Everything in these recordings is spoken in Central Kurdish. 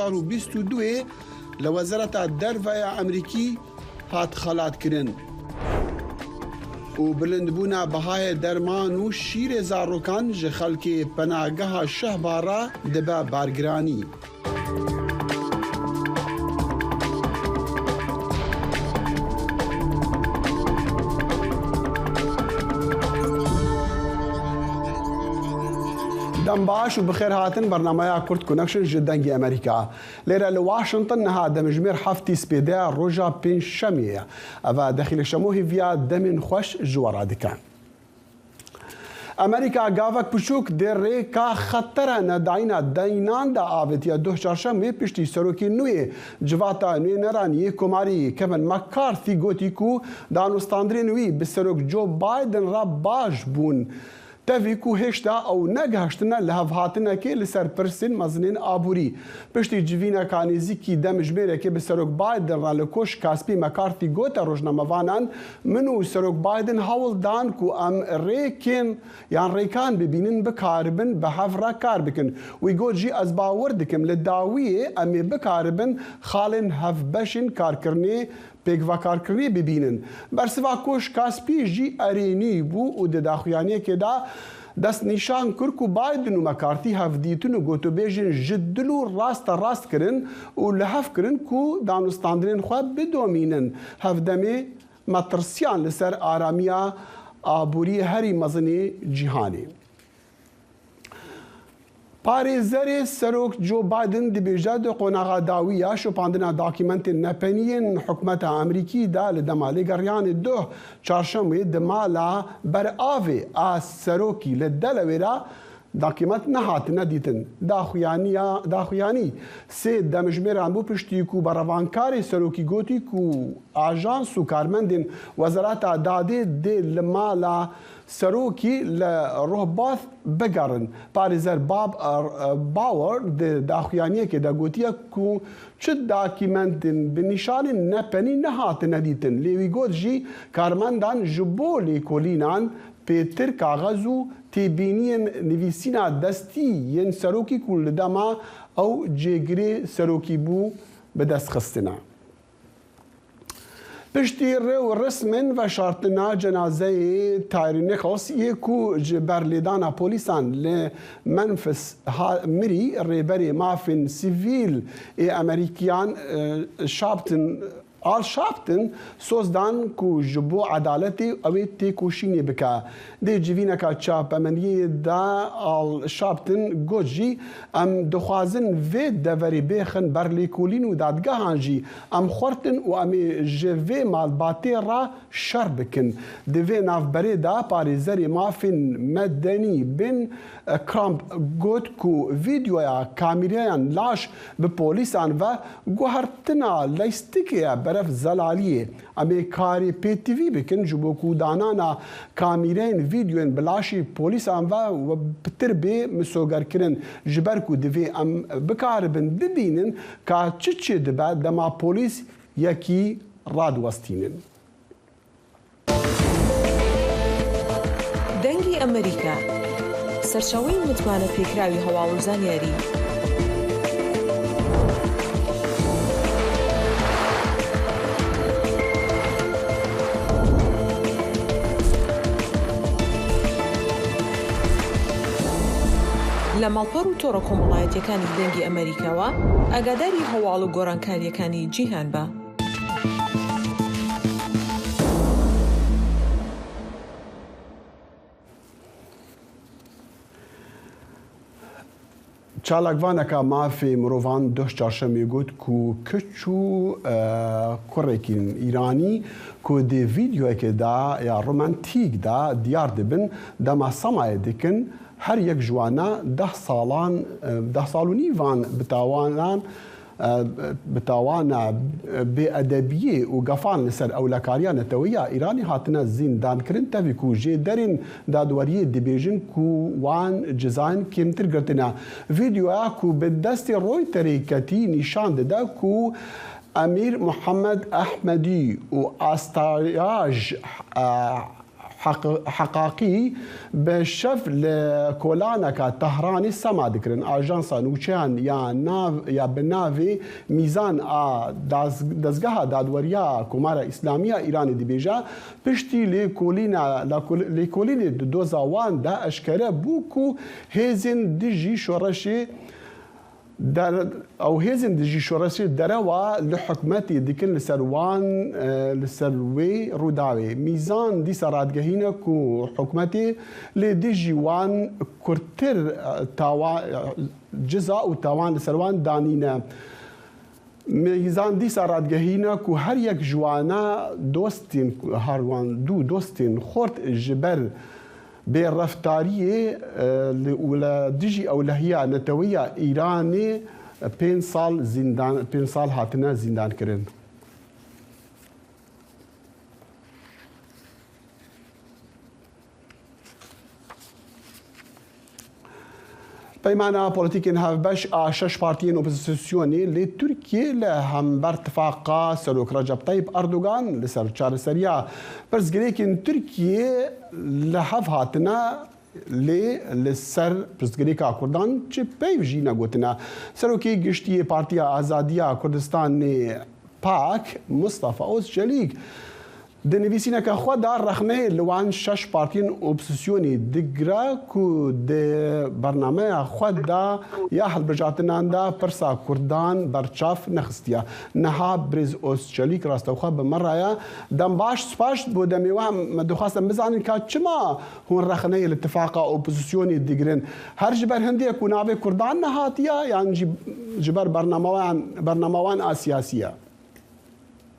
2022 ê li Wezareta Derve ya Amerîkî hat xelatkirin û bilindbûna bihayê derman û şîrê zarokan ji xelkê penageha Şehba re dibe bargiranî. Dem baş û bixêr hatin bernameya Kurd Connection ji Dengê Amerîka. Lêre li Washington niha demjimêr heftî spêdeya roja pêncşemiyê ye. Ev e Dexîlê Şemo hêviya demên xweş ji we re dike. Amerîka gavek piçûk dê rêka xetere nedayîna deynan de avêtiye duh çarşemê piştî serokê nû yê Civata Nûêneran yê Komarî Kevin McCarthy gotî ku danûstandinên wî bi Serok Joe Biden re baş bûn tevî ku hêşta ew negihiştine lihevhatinekê li ser pirsên mezinên aborî. Piştî civîneka nêzîkî demjimêrekê bi Serok Biden re li Koşka Spî McCarthy gote rojnamevanan Min û Serok Biden hewl dan ku em rêkên yan rêkan bibînin bikaribin bi hev re kar bikin. Wî got jî ez bawer dikim li dawiyê em ê bikaribin xalên hevbeşên karkirinê pêkvekarkirinê bibînin. Bersiva Koşka Spî jî erênî bû û di daxuyaniyekê de destnîşan kir ku Biden û McCarthy hevdîtin û gotûbêjên ji dil û raste rast kirin û li hev kirin ku danûstandinên xwe bidomînin. Hevdemê metirsiyan li ser aramiya aboriyê herî mezin ê cîhanê. Parêzerê Serok Joe Biden dibêje di qonaxa dawî ya şopandina dokûmentên nepenî yên hikûmeta Amerîkî de li dema lêgeryanê duh çarşemê di mala ber avê a Serokî li Delaware Dokûment nehatine dîtin. Daxuyaniya daxuyanî sê demjimêran bû piştî ku berevankarê serokî gotî ku ajans û karmendên Wezareta Dadê dê li mala serokî li Rohbath bigerin. Parêzer Bob Bauer di daxuyaniyekê de gotiye ku çi dokûmentên bi nîşanên nepenî nehatine dîtin lê wî got jî karmendan ji bo lêkolînan pêtir kaxez û têbîniyên nivîsîna destî yên serokî ku li dema ew cêgirê serokî bû bi dest xistine. Piştî rê û rismên veşartina cenazeyê Tyre Nichols yê ku ji ber lêdana polîsan li Memphis mirî, rêberê mafên sivîl ê Amerîkiyan Sharpton Al Sharpton soz dan ku ji bo edaletê ew ê têkoşînê bike. Di civîneka çapemeniyê de Al Sharpton got jî, Em dixwazin vê deverê bêxin ber lêkolîn û dadgehan jî. Em xurt in û em ê ji vê malbatê re şer bikin. Di vê navberê de parêzerê mafên medenî Ben Crump got ku vîdeoya kamîreyan laş bi polîsan ve guhertina leystikê ye berev zelaliyê. Em ê karê pêtivî bikin ji bo ku danana kamîreyên vîdeoyên bi laşê polîsan ve pitir bê misogerkirin. Ji ber ku divê em bikaribin bibînin ka çi çêdibe dema polîs yekî radiwestînin. دەنگی ئەمەریکا، سەرچاوەی متمانە پێکراوی هەواڵ و زانیاری. لە ماڵپەڕ و تۆڕە کۆمەڵایەتیەکانی دەنگی ئەمەریکاوە ئاگاداری هەواڵ و گۆڕانکاریەکانی جیهان بە. Çalakvaneka mafê mirovan doh çarşemê got ku keç û kurekîn Îranî ku di vîdeoyekê de ya romantîk de diyar dibin dema semayê dikin her yek ji wana deh salan deh sal û nîvan bi tawanan Bi tawana bêedebiyê û gefan li ser ewlekariya neteweyî ya Îranê hatine zîndankirin tevî ku jêderên dadweriyê dibêjin ku wan cezayên kêmtir girtine. Vîdeoya ku bi destê Reuterê ketî nîşan dide ku Emîr Muhammed Ehmedî û Astayaj. حەقاقی bi şev li kolaneke Tehranê sema dikirin. Ajansa nûçeyan ya nav ya bi navê Mîzan a Dezgeha Dadweriya Komara Îslamî ya Îranê dibêje, piştî lêkolîna lêkolînê di doza wan de eşkere bû ku hêzên dijî şoreşê Ew hêzên dijî şoreşê derewa li hikûmetê dikin li ser wan li ser wê rûdawê. Mîzan dîsa radigehîne ku hikûmetê li dijî wan kurttir ciza û tawan li ser wan danîne. Mîzan dîsa radigehîne ku her yek ji wana dostên her wan du dostên xort ji ber Bêreftariyê li û li dijî ewlehiya netewî ya Îranê pênc sal zîndan pênc sal hatine zîndankirin. Peymana polîtîkên hevbeş a şeş partiyên opozisyonê li Tirkiyê li hember tifaqa Serok Recep Tayyip Erdogan li ser çareseriya pirsgirêkên Tirkiyê li hev hatine lê li ser pirsgirêka Kurdan çi peyv jî negotine. Serokê Giştî yê Partiya Azadiya Kurdistanê, pak, Mustafa Ozçelîk Di nivîsîneke xwe de rexneyê li wan şeş partiyên opzisyonî digire ku di bernameya xwe de ya hilbijartinan de pirsa Kurdan berçav nexistiye. Niha Birêz Ozçelîk rastewxwe bi me re ye. Dem baş, spas bo demê we. Me dixwest em bizanin ka çima hûn rexneyê li tifaqa opozisyonê digirin. Her ji ber hindê ku navê Kurdan nehatiye yan jî ji ber bernama wan a siyasî ye?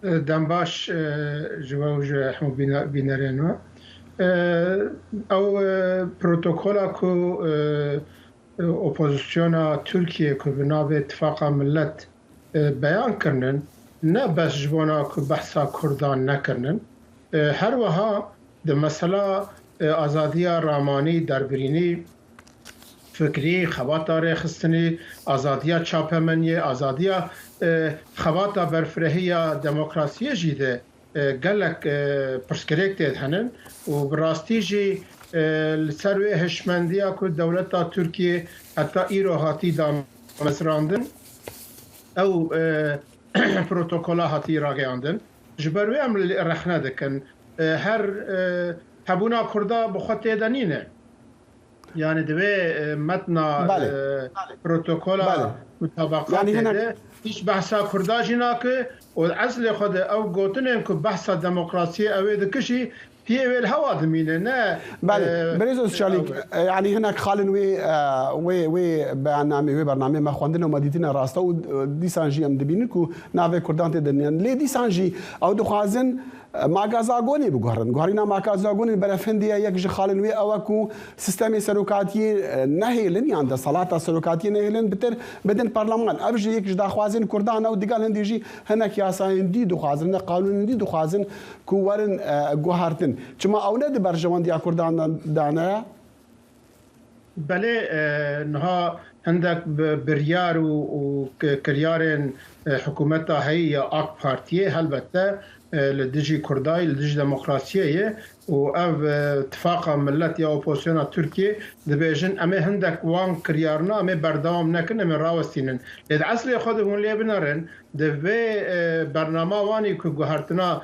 Dem baş ji we û ji hemû bînerên we. Ew protokola ku opozisyona Tirkiyê ku bi navê Tifaqa Millet beyan kirinin ne bes ji bona ku behsa Kurdan nekirinin. Her wiha di mesela azadiya ramanî, derbirînî, Fikrî, xebata rêxistinî, azadiya çapemeniyê, azadiya xebata berfirehî ya demokrasiyê jî de gelek pirsgirêk tê henin û bi rastî jî li ser wê hişmendiya ku dewleta Tirkiyê heta îro hatî damezrandin ew protokola hatî ragihandin. Ji ber wê em rexne dikin. Her hebûna Kurda bi xwe tê de nîne. Yani divê metna protokola mutabaqatê de hîç behsa Kurda jî nake û eslê xwe de ew gotinên ku behsa demokrasiyê ew ê dike jî piyê wê li hewa dimîne ne Belê Birêz Ozçelîk yanî hinek xalên wê wê wê beyannamê wê bernameyê me xwendine û me dîtine rast e û dîsan jî em dibînin ku navê Kurdan tê de nîne lê dîsan jî ew dixwazin Makazagonê biguherin. Guherîna makazagonê berefhindê ye yek ji xalên wê ew e ku sistemê serokatiyê nehêlin yan desthilata serokatiyê nehêlin bitir bidin parleman. Ev jî yek ji daxwazên Kurdan e û digel hindê jî hinek yasayên dî dixwazin, hinek qanûnên dî dixwazin ku werin guhertin. Çima ew ne di berjewendiya Kurdan de ne? Belê niha hindek biryar û kiryarên hikûmeta heyî ya AK Partiyê helbette li dijî Kurdayî, li dijî demokrasiyê ye û ev Tifaqa Millet ya Opozisyona Tirkiyê dibêjin em ê hindek wan kiryarina em ê berdewam nekin, em ê rawestînin. Lê di eslê xwe de hûn lê binerin di vê bernama wan î ku guhertina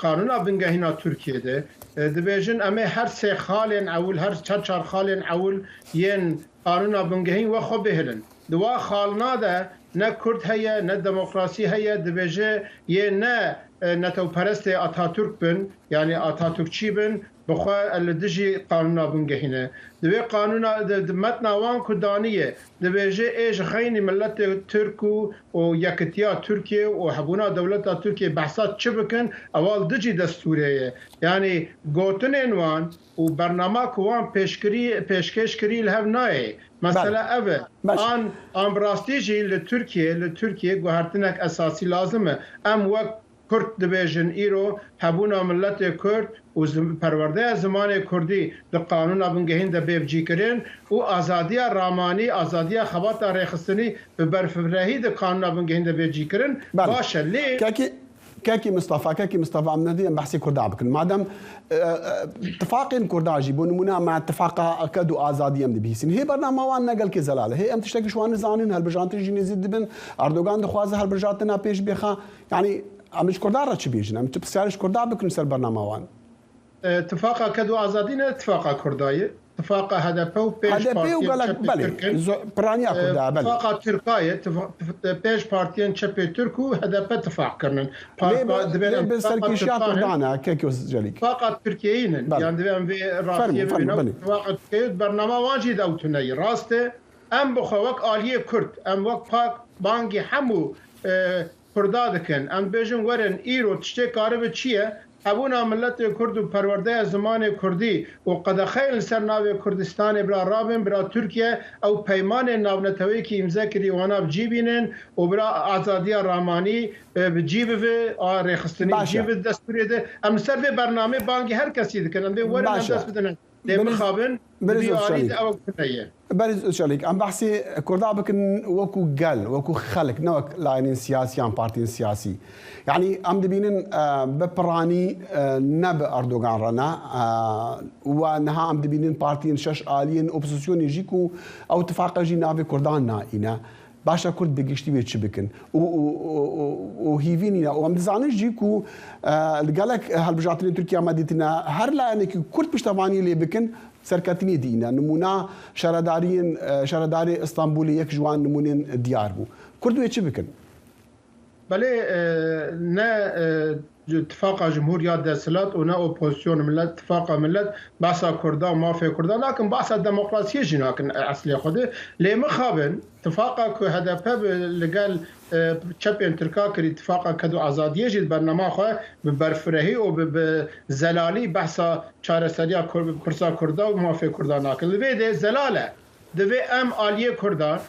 Qanûna bingehîn a Tirkiyê de dibêjin em ê her sê xalên ewil, her çar çar xalên ewil yên qanûna bingehîn we xwe bihilin. Di wa xalina de ne Kurd heye, ne demokrasî heye, dibêje yê ne netewperestê Ataturk bin, yanî Ataturkçî bin, Bi xwe li dijî qanûna bingehîn e. Di wê qanûna di metna wan ku daniyê dibêje ê ji xeynî miletê Tirk û û yekitiya Tirkiyê û hebûna dewleta Tirkiyê behsa çi bikin ewa li dijî destûrê ye. Yanî gotinên wan û bernama ku wan pêşkirî pêşkêş kirî li hev nayê. Mesele ev e. An an bi rastî jî li Tirkiyê li Tirkiyê guhertinek esasî lazim e. Em wek Kurd dibêjin îro hebûna miletê Kurd û perwerdeya zimanê Kurdî di qanûna bingehîn de bê bicîkirin û azadiya ramanî, azadiya xebata rêxistinî bi berfirehî di qanûna bingehîn de bê cîkirin baş e. Lê. Kekê. کاکی مستەفا کاکی مستەفا ئەم نەدی ئەم بەحسی کوردا بکن مادەم تفاقین کوردا ژی بۆ نمونە مە تفاقا کەد و ئازادی ئەم دبیسین هێ بەرنامە وان نەگەل کێ زەلالە هێ ئەم تشتەکیش وان نزانن هەلبژانتن ژی نزیک دبن ئەردۆگان دخوازە هەلبژاتنا پێش بێخا یانی ئەمش کوردا ڕە چ بێژن ئەم پرسیارش کوردا بکن سەر بەرنامە وان. تفاقا کەد و ئازادی نە تفاقا کوردایە تفاقا هەدەپە و پێنج هەدەپێ و پارتیەن گەلەک چەپێ بەلێ تورکن زۆ پرانیا کوردایە بەلێ. تفاقا تورکایە پێنج پارتیەن چەپێ تورک و هەدەپە تفاق کرنن لێ پار دبێن لێ ئەم بە تفاقا سەرکێشیا تورکانن کوردانە کەک ئۆزجەلیک. تفاقا تورکیەیینن بەلێ یان دبێ ئەم ڤێ ڕاستیە فەرموو فەرموو ببینەو بەلێ. تفاقا تورکیەیە بەرنامە وان ژی دە ئەو تونەیی ڕاستێ ئەم بخۆ وەک ئالیێ کورد ئەم وەک پاک بانگی حەموو کوردا دکن ئەم دبێژن وەرن ئیرۆ تشتێ کاربێ چیە هەبوونا ملەتێ کورد و پەروەردەیا زمانێ کوردی و قەدەخەیên li ser navê Kurdistanê bira rabin bira Tirkiye ew peymanên navneteweyî kî îmze kirî wana bi cî bînin û bira azadiya ramanî bi cî bive a rêxistinî bi cî Başe. bi destûrê de em li ser vê bernameyê bangî her kesî dikin em dê werin em Başe. dest bidin lê Birêz mixabin di Birêz vî alî Özçelik. de ew tune ye. Berêz Özçelik, em behsê Kurda bikin wekû gel, wekû xelk, ne wek layenên siyasî yan partiyên siyasî. Yanî em dibînin bi piranî ne bi Erdogan re ne we niha em dibînin partiyên şeş aliyên opozisyonê jî ku ew tifaqe jî navê Kurdan naîne. Baş e Kurd bi giştî wê çi bikin û û hîvî nîne û em dizanin jî ku li gelek hilbijartinên Tirkiya me dîtine her layenekî Kurd piştevaniyê lê bikin serketinê dîne. Nimûna şaredariyên şaredarê Îstanbulê yek ji wan nimûnên diyar bû. Kurd wê çi bikin? Belê ne Tifaqa Cumhur ya desthilat û ne opozîsyon milet Tifaqa Milet behsa Kurda û mafê Kurda nakin, behsa demokrasiyê jî nakin eslê xwe de. Lê mixabin tifaqa ku HDP bi li gel çepên Tirka kirî Tifaqa Ked û Azadiyê jî di bernama xwe bi berfirehî û bi bi zelalî behsa çareseriya pirsa Kurda û mafê Kurda nakin. Li vê dê zelal e. Divê em aliyê Kurdan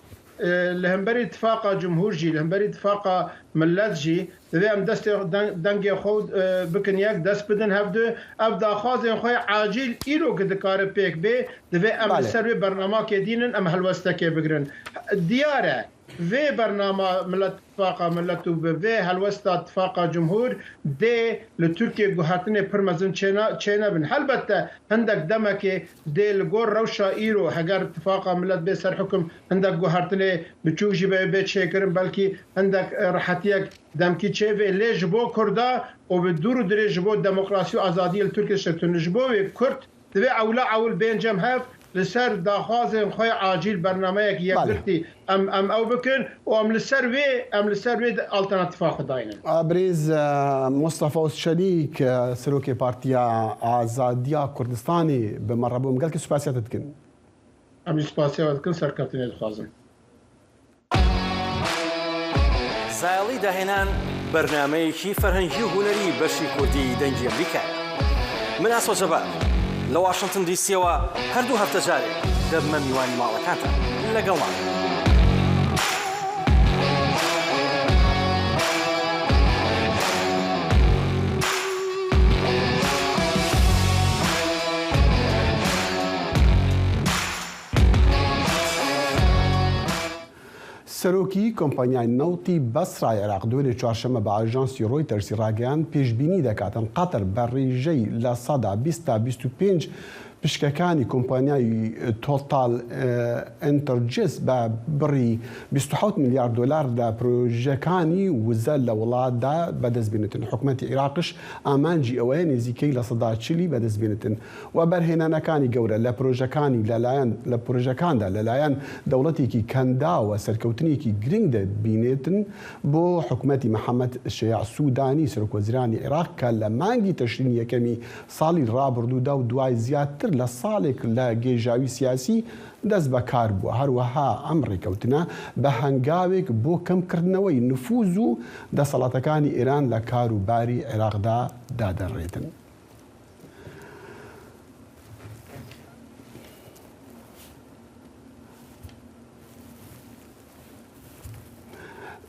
li hemberî Tifaqa Cumhur jî, li hemberî Tifaqa Milet jî divê em destê dengê xwe bikin yek, dest bidin hev du. Ev daxwazên xwe yê acîl îro ki dikare pêk bê, divê em li ser wê bernamakê dînin, em helwestekê bigirin. Diyar e vê bernama Milet Tifaqa Milet û bi vê helwesta Tifaqa Cumhur dê li Tirkiyê guhertinê pir mezin çênebin. Helbette hindek demekê Dê li gor rewşa îro heger Tifaqa Milet bê ser hukm hindek guhertinê biçûk jî be bê çêkirin belkî hindek rehetiyek demkî çêbê lê ji bo Kurda û bi dûr û dirêj ji bo demokrasî û azadiyê li Tirkiyê tiştek tune. Ji bo wê Kurd divê ewla ewil bên cem hev li ser daxwazên xwe yê acîl bernameyek yekgirtî Em em ew bikin û em li ser wê em li ser wê alternatîfa xwe daynin. Birêz Mustafa Ozçelîk, Serokê Partiya Azadiya Kurdistanê bi me re bû. Em gelekî spasiya te dikin. Em jî spasiya we dikin, serkeftinê dixwazin. زایەڵی داهێنان بەرنامەیەکی فەرهەنگی و هونەری بەشی کوردی دەنگی ئەمریکایە. من ئاسۆ جەبار لە واشنتن دیسیەوە هەردوو هەفتە جارێک دەبمە میوانی ماڵەکانتان لەگەڵمان بن. سەرۆکی کۆمپانیای نەوتی بەسرای عێراق دوێنێ چوارشەممە بە ئاژانسی ڕۆیتەرزی ڕاگەیاند، پێشبینی دەکاتن قەتەر بە ڕێژەی 20% تا 25 پشکەکانی کۆمپانیای تۆتال ئێنتەرجیس بە بڕی 27 ملیار دۆلار لە پرۆژەکانی وزە لە وڵاتدا بەدەستبێنێتن، حکومەتی عێراقش ئامانجی ئەوەیە نزیکەی 40% بەدەستبێنێتن. وەبەرهێنانەکانی گەورە لە پرۆژەکانی لەلایەن لە پرۆژەکاندا لەلایەن دەوڵەتێکی کەنداوە سەرکەوتنێکی گرنگ دەبینێتن بۆ حکومەتی محەمەد شەیاع سودانی سەرۆکوەزیرانی عێراق کە لە مانگی تەشرینی یەکەمی ساڵی ڕابردوودا و دوای زیاتر لە ساڵێک لە گێژاوی سیاسی دەست بەکار بووە هەروەها ئەم ڕێکەوتنە بە هەنگاوێک بۆ کەمکردنەوەی نفوز و دەسەڵاتەکانی ئێران لە کاروباری عێراقدا دادەنرێتن.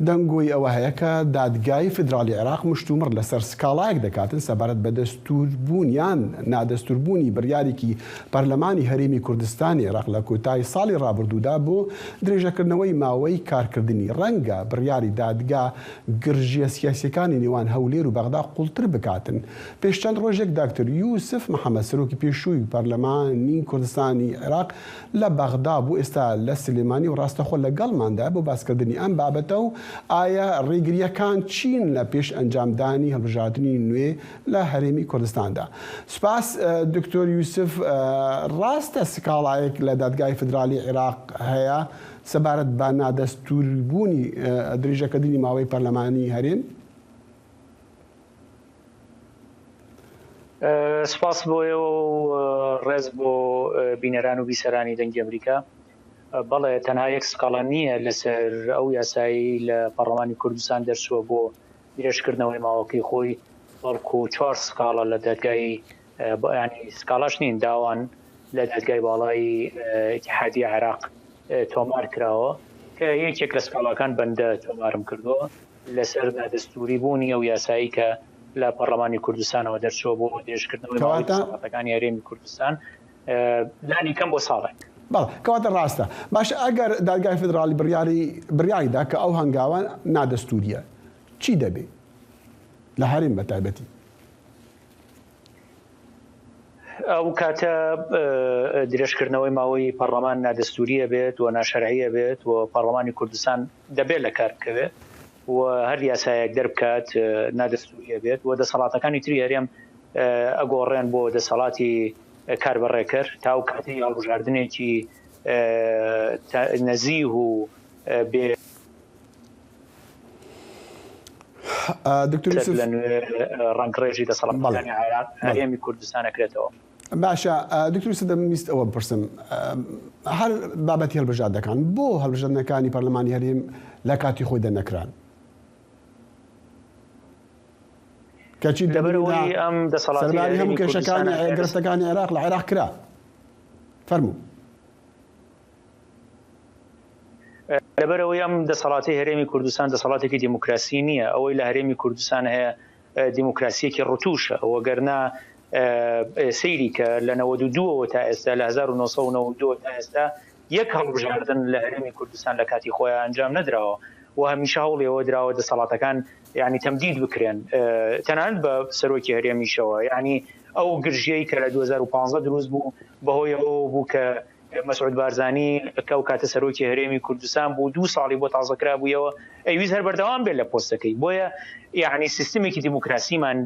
دەنگۆی ئەوە هەیە کە دادگای فیدراڵی عێراق مشتومڕ لەسەر سکاڵایەک دەکاتن سەبارەت بە دەستووربوون یان نادەستووربوونی بڕیارێکی پەرلەمانی هەرێمی کوردستانی عێراق لە کۆتای ساڵی ڕابردوودا بۆ درێژەکردنەوەی ماوەی کارکردنی. ڕەنگە بڕیاری دادگا گرژییە سیاسییەکانی نێوان هەولێر و بەغدا قوڵتر بکاتن. پێش چەند ڕۆژێک داکتۆر یوسف محەمەد سەرۆکی پێشووی پەرلەمانی کوردستانی عێراق لە بەغدا بوو، ئێستا لە سلێمانی و ڕاستەخۆ لەگەڵماندایە بۆ باسکردنی ئەم بابەتە و ئایا ڕێگرییەکان چین لە پێش ئەنجامدانی هەڵبژاردنی نوێ لە هەرێمی کوردستاندا. سوپاس دکتۆر یوسف، ڕاستە سکاڵایەک لە دادگای فیدرالی عێراق هەیە سەبارەت بە نادەستووربوونی درێژەکردنی ماوەی پەرلەمانی هەرێم؟ سپاس بۆ ئێوە و ڕێز بۆ بینەران و بیسەرانی دەنگی ئەمریکا. بەڵێ تەنها یەک سکاڵا نییە لەسەر ئەو یاسایی لە پەڕلەمانی کوردستان دەرچووە بۆ درێژکردنەوەی ماوەکەی خۆی، بەڵکو چوار سکاڵا لە دادگای ینی سکاڵاش نین داوان لە دادگای باڵای ئیتیحادی عێراق تۆمار کراوە کە یەکێک لە سکاڵاکان بەندە تۆمارم کردووە. لەسەر نادەستووری بوونی ئەو یاسایی کە لە پەڕلەمانی کوردستانەوە دەرچووە بۆ درێژکردنەوەی ماوەی دەسەڵاتەکانی هەرێمی کوردستان لانی کەم بۆ ساڵێک. بەڵێ کەواتە ڕاستە. باشە ئەگەر دادگای فیدراڵی بڕیاری بڕیاری دا کە ئەو هەنگاوە نادەستوورییە چی دەبێ لە هەرێم بە تایبەتی؟ ئەو کاتە درێژکردنەوەی ماوەی پەڕلەمان نادەستووریە بێت و ناشەرعیە بێت و پەڕلەمانی کوردستان دەبێت لە کار بکەوێت و هەر یاسایەک دەربکات نادەستووریە بێت و دەسەڵاتەکانی تری هەرێم ئەگۆڕێن بۆ دەسەڵاتی کاربەڕێکەر تا ئەو کاتەی هەڵبژاردنێکی نەزیه و بێ دکتۆر یوسف لە نوێ ڕەنگڕێژی دەسەڵاتەکانی عێراق هەرێمی کوردستان ئەکرێتەوە. باشە دکتۆر یوسف دەمویست ئەوە بپرسم هەر بابەتی هەڵبژاردەکان بۆ هەڵبژاردنەکانی پەرلەمانی هەرێم لە کاتی خۆیدا نەکران؟ کەچی لەبەرئەوەی ئەم دەسەڵاتی سەرباری هەموو هەرێمی کێشەکانی کوردستان گرفتەکانی عێراق لە عێراق کرا. فەرموو. لەبەرئەوەی ئەم دەسەڵاتەی هەرێمی کوردستان دەسەڵاتێکی دیموکراسی نییە، ئەوەی لە هەرێمی کوردستان هەیە دیموکراسییەکی ڕتوشە، وەگەرنا سەیری کە لە 92 ەوە تا ئێستا لە 1992 تا ئێستا یەک هەڵبژاردن لە هەرێمی کوردستان لە کاتی خۆیان ئەنجام نەدراوە و هەمیشە هەوڵی ئەوە دراوە دەسەڵاتەکان یعنی تەمدید بکرێن تەنانەت بە سەرۆکی هەرێمیشەوە یعنی ئەو گرژیەی کە لە 2015 دروست بوو بەهۆی ئەوە بوو کە مەسعود بارزانی کە ئەو کاتە سەرۆکی هەرێمی کوردستان بوو دوو ساڵی بۆ تازە کرابوویەوە ئەیویست هەر بەردەوام بێت لە پۆستەکەی بۆیە یعنی سیستمێکی دیموکراسیمان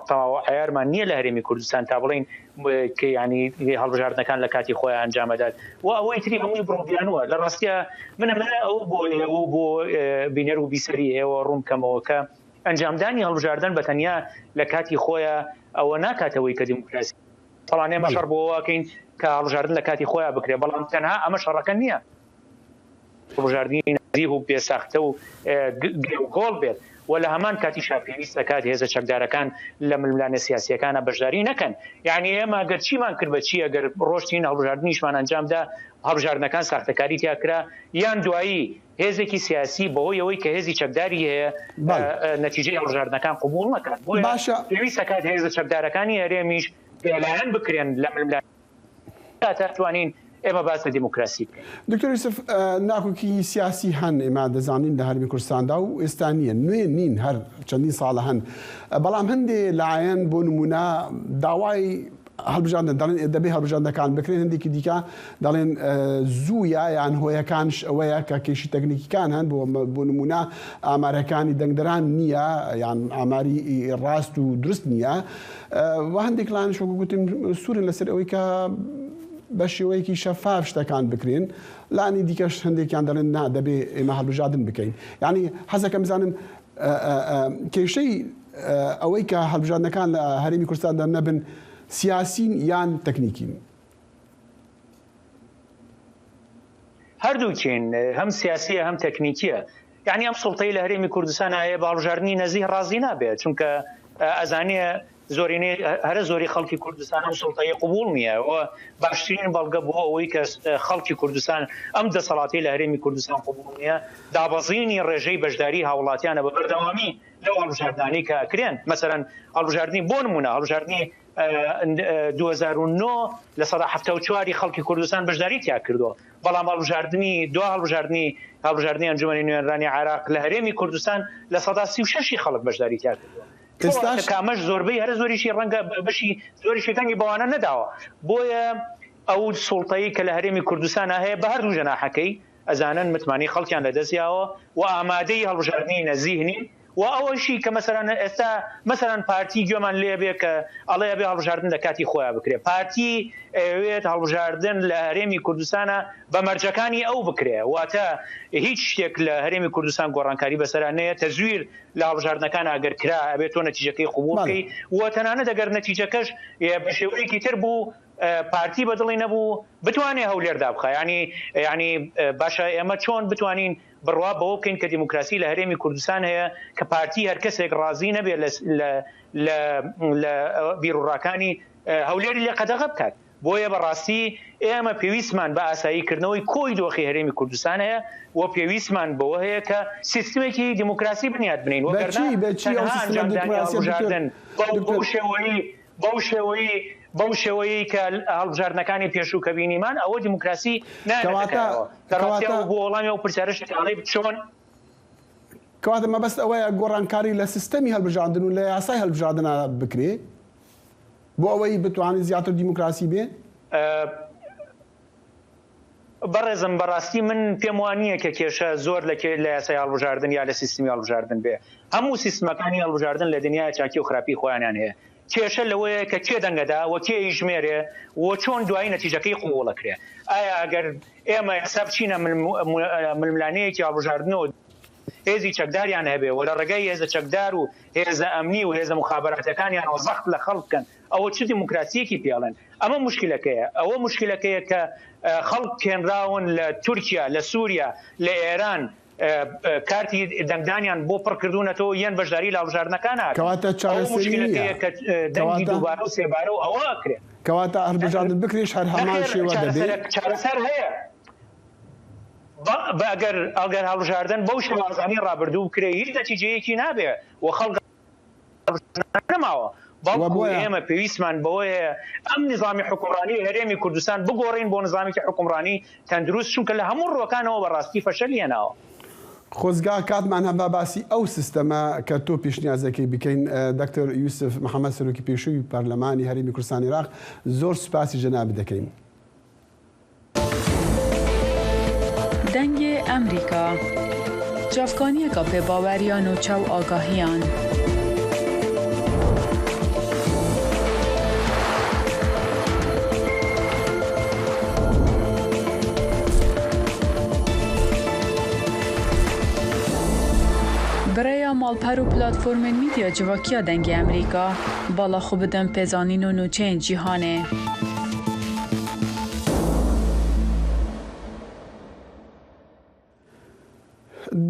تەواو عیارمان نییە لە هەرێمی کوردستان تا بڵین کە ینی هەڵبژاردنەکان لە کاتی خۆیان ئەنجامەدات و ئەوەی تری هەمووی بڕۆبیانوە لە ڕاستە من ئەمە ئەو بۆ ئێوە بۆ بینەر و بیسەری ئێوە ڕوون کەمەوە کە ئەنجامدانی هەڵبژاردن بە تەنیا لە کاتی خۆیان ئەوە ناکاتەوەی کە دیموکراسی بەڵام ئێمە شەڕ بۆ ئەوە ئەکەین کە هەڵبژاردن لە کاتی خۆیان بکرێت، بەڵام تەنها ئەمە شەڕەکە نییە. هەڵبژاردنی نەزیه و بێ ساختە و گرێوگۆڵ بێت و لە هەمان کاتیشا پێویست دەکات هێزە چەکدارەکان لە ململانێ سیاسییەکانا بەشداری نەکەن. یانی ئێمە گەر چیمان کرد بە چی، ئەگەر ڕۆشتین هەڵبژاردنیشمان ئەنجامدا، هەڵبژاردنەکان ساختەکاری تیا کرا، یان دوایی هێزێکی سیاسی بەهۆی ئەوەی کە هێزی چەکداری هەیە نەتیجەی هەڵبژاردنەکان قبوڵ نەکات. بۆیە پێویست دەکات هێزە چەکدارەکانی هەرێمیش بێلایەن بکرێن لە ململانێ تا توانین ئێمە باس لە دیموکراسی بکەین. دکتۆر یوسف، ناکۆکی سیاسی هەن، ئێمە دەزانین لە هەرێمی کوردستاندا و ئێستا نییە، نوێ نین، هەر چەندین ساڵە هەن، بەڵام هەندێ لایەن بۆ نموونە داوای هەڵبژاردن دەڵێن دەبێ هەڵبژاردنەکان بکرێن، هەندێکی دیکە دەڵێن زوویە یان هۆیەکانش ئەوەیە کە کێشی تەکنیکیکان هەن بۆ نموونە ئامارەکانی دەنگدەران نییە یان ئاماری ڕاست و دروست نییە و هەندێک لایەنش وەکو گوتم سوورن لەسەر ئەوەی کە بە شێوەیەکی شەفاف شتەکان بکرێن لانی دیکەش هەندێکیان دەڵێن نا دەبێ ئێمە هەڵبژاردن بکەین یعنی حەزەکەم بزانم کێشەی ئەوەی کە هەڵبژاردنەکان لە هەرێمی کوردستاندا نەبن سیاسین یان تەکنیکین؟ هەردووکین، هەم سیاسیە هەم تەکنیکیە. یعنی ئەم سوڵتەی لە هەرێمی کوردستان هەیە بە هەڵبژاردنی نەزیه ڕازی نابێت، چونکە ئەزانێ زۆرینەی هەرە زۆری خەڵکی کوردستان ئەم سوڵتەی قبوڵ نییە و باشترین بەڵگە بۆ ئەوەی کە خەڵکی کوردستان ئەم دەسەڵاتی لە هەرێمی کوردستان قبوڵ نییە دابەزینی ڕێژەی بەشداری هاوڵاتیانە بە بەردەوامی لەو هەڵبژاردنانەی کە ئەکرێن مەسەلەن هەڵبژاردنی بۆ نمونە هەڵبژاردنی 2009 74% ی خەڵکی کوردستان بەشداری تیا کردووە بەڵام هەڵبژاردنی دوا هەڵبژاردنی هەڵبژاردنی ئەنجومەنی نوێنەرانی عێراق لە هەرێمی کوردستان 36% ی خەڵک بەشداری تیا کردووە ئێستاش کە ئەمەش زۆربەی هەرە زۆریشی ڕەنگە بەشی زۆریشی دەنگی بەوانە نەداوە بۆیە ئەو سوڵتەی کە لە هەرێمی کوردستان هەیە بە هەردوو جەناحەکەی ئەزانن متمانەی خەڵکیان لەدەست یاوە و ئامادەی هەڵبژاردنی نەزیه نین و ئەوەشی کە مەسەلەن ئێستا مەسەلەن پارتی گوێمان لێ بێ کە ئەڵێ ئەبێ هەڵبژاردن لە کاتی خۆیا بکرێ پارتی ئەیەوێت هەڵبژاردن لە هەرێمی کوردستانە بە مەرجەکانی ئەو بکرێ واتە هیچ شتێک لە هەرێمی کوردستان گۆڕانکاری بەسەرا نەیە تەزویر لە هەڵبژاردنەکان ئەگەر کرا ئەبێت تۆ نەتیجەکەی قبوڵ بکەی و تەنانەت ئەگەر نەتیجەکەش بە شێوەیەکی تر بوو پارتی بە دڵی نەبوو بتوانێ هەولێر دابخا یانی یانی باشە ئێمە چۆن بتوانین بڕوا بەوە بکەین کە دیموکراسی لە هەرێمی کوردستان هەیە کە پارتی هەر کەسێک ڕازی نەبێت لە لە لە بیروڕاکانی هەولێری لێ قەدەغە بکات بۆیە بەڕاستی ئێمە پێویستمان بە ئاسایی کردنەوەی کۆی دۆخی هەرێمی کوردستان هەیە و پێویستمان بەوە هەیە کە سیستمێکی دیموکراسی بنیات بنین وەگەرنا تەنها ئەنجامدانی هەڵبژاردن بەو شێوەیەی بەو شێوەیەی بەو شێوەیەی کە هەڵبژاردنەکانی پێشوو کە بینیمان ئەوە دیموکراسی نایەتە کایەوە. لە ڕاستیا و بۆ وەڵامی ئەو پرسیارەش کە ئەڵێی چۆن؟ کەواتە مەبەست ئەوەیە گۆڕانکاری لە سیستەمی هەڵبژاردن و لە یاسای هەڵبژاردنا بکرێ بۆ ئەوەی بتوانێت زیاتر دیموکراسی بێ؟ بەڕێزم بەڕاستی من پێم وا نییە کە کێشە زۆر لە لە یاسای هەڵبژاردن یا لە سیستمی هەڵبژاردن بێ. هەموو سیستمەکانی هەڵبژاردن لە دنیایا چاکی و خراپی خۆیانیان هەیە. کێشە لەوەیە کە کێ دەنگەدا و کێ ئیژمێرێ و چۆن دوایی نەتیجەکەی قبووڵ ئەکرێ. ئایا ئەگەر ئێمە ئێستا بچینە ململانێیەکی هەڵبژاردنەوە هێزی چەکداریان هەبێ و لە ڕێگای هێزە چەکدار و هێزە ئەمنی و هێزە موخابەراتەکانیانەوە زەخت لە خەڵک بکەن ئەوە چ دیموکراسییەکی پێ ئەڵێن؟ ئەمە موشکیلەکەیە. ئەوە موشکیلەکەیە کە خەڵک هێنراون لە تورکیا، لە سووریا، لە ئێران کارتی دەنگدانیان بۆ پڕ کردوونەتەوە یەن بەشداری لە هەڵبژاردنەکان ناکەن. کەواتە ئەوە چارەسەری موشکیلەکەیە نییە. کە دەنگی کەواتە دووبارە و سێبارە و ئەوە ئەکرێ. کەواتە هەڵبژاردن بکرێش هەر هەمان نەخێر شێوە دەبێ؟ چارەسەرە چارەسەر هەیە. بە بە ئەگەر ئەگەر هەڵبژاردن بەو شێوازانەی ڕابردوو بکرێ هیچ نەتیجەیەکی نابێ و خەڵک نەماوە، بەڵکو ئێمە پێویستمان بەوە هەیە ئەم نیزامی حوکمڕانی هەرێمی کوردستان بگۆڕین بۆ نیزامێکی حوکمڕانی تەندروست، چونکە لە هەموو ڕووەکانەوە بە ڕاستی فەشەلی هێناوە. خۆزگا کاتمان هەبا باسی ئەو سیستەمە کە تۆ پێشنیازەکەی بکەین. دکتۆر یوسف محەمەد سەرۆکی پێشووی پەرلەمانی هەرێمی کوردستانی عێراق زۆر سوپاسی جەنابت دەکەین. دەنگێ ئەمریکا، چاڤکانیەکا پێباوەر یا نوچە و ئاگاهیان. Bi rêya malper û platformên mîdya civakiya Dengê Amerîka, bala xwe bidin pêzanîn û nûçeyên cîhanê.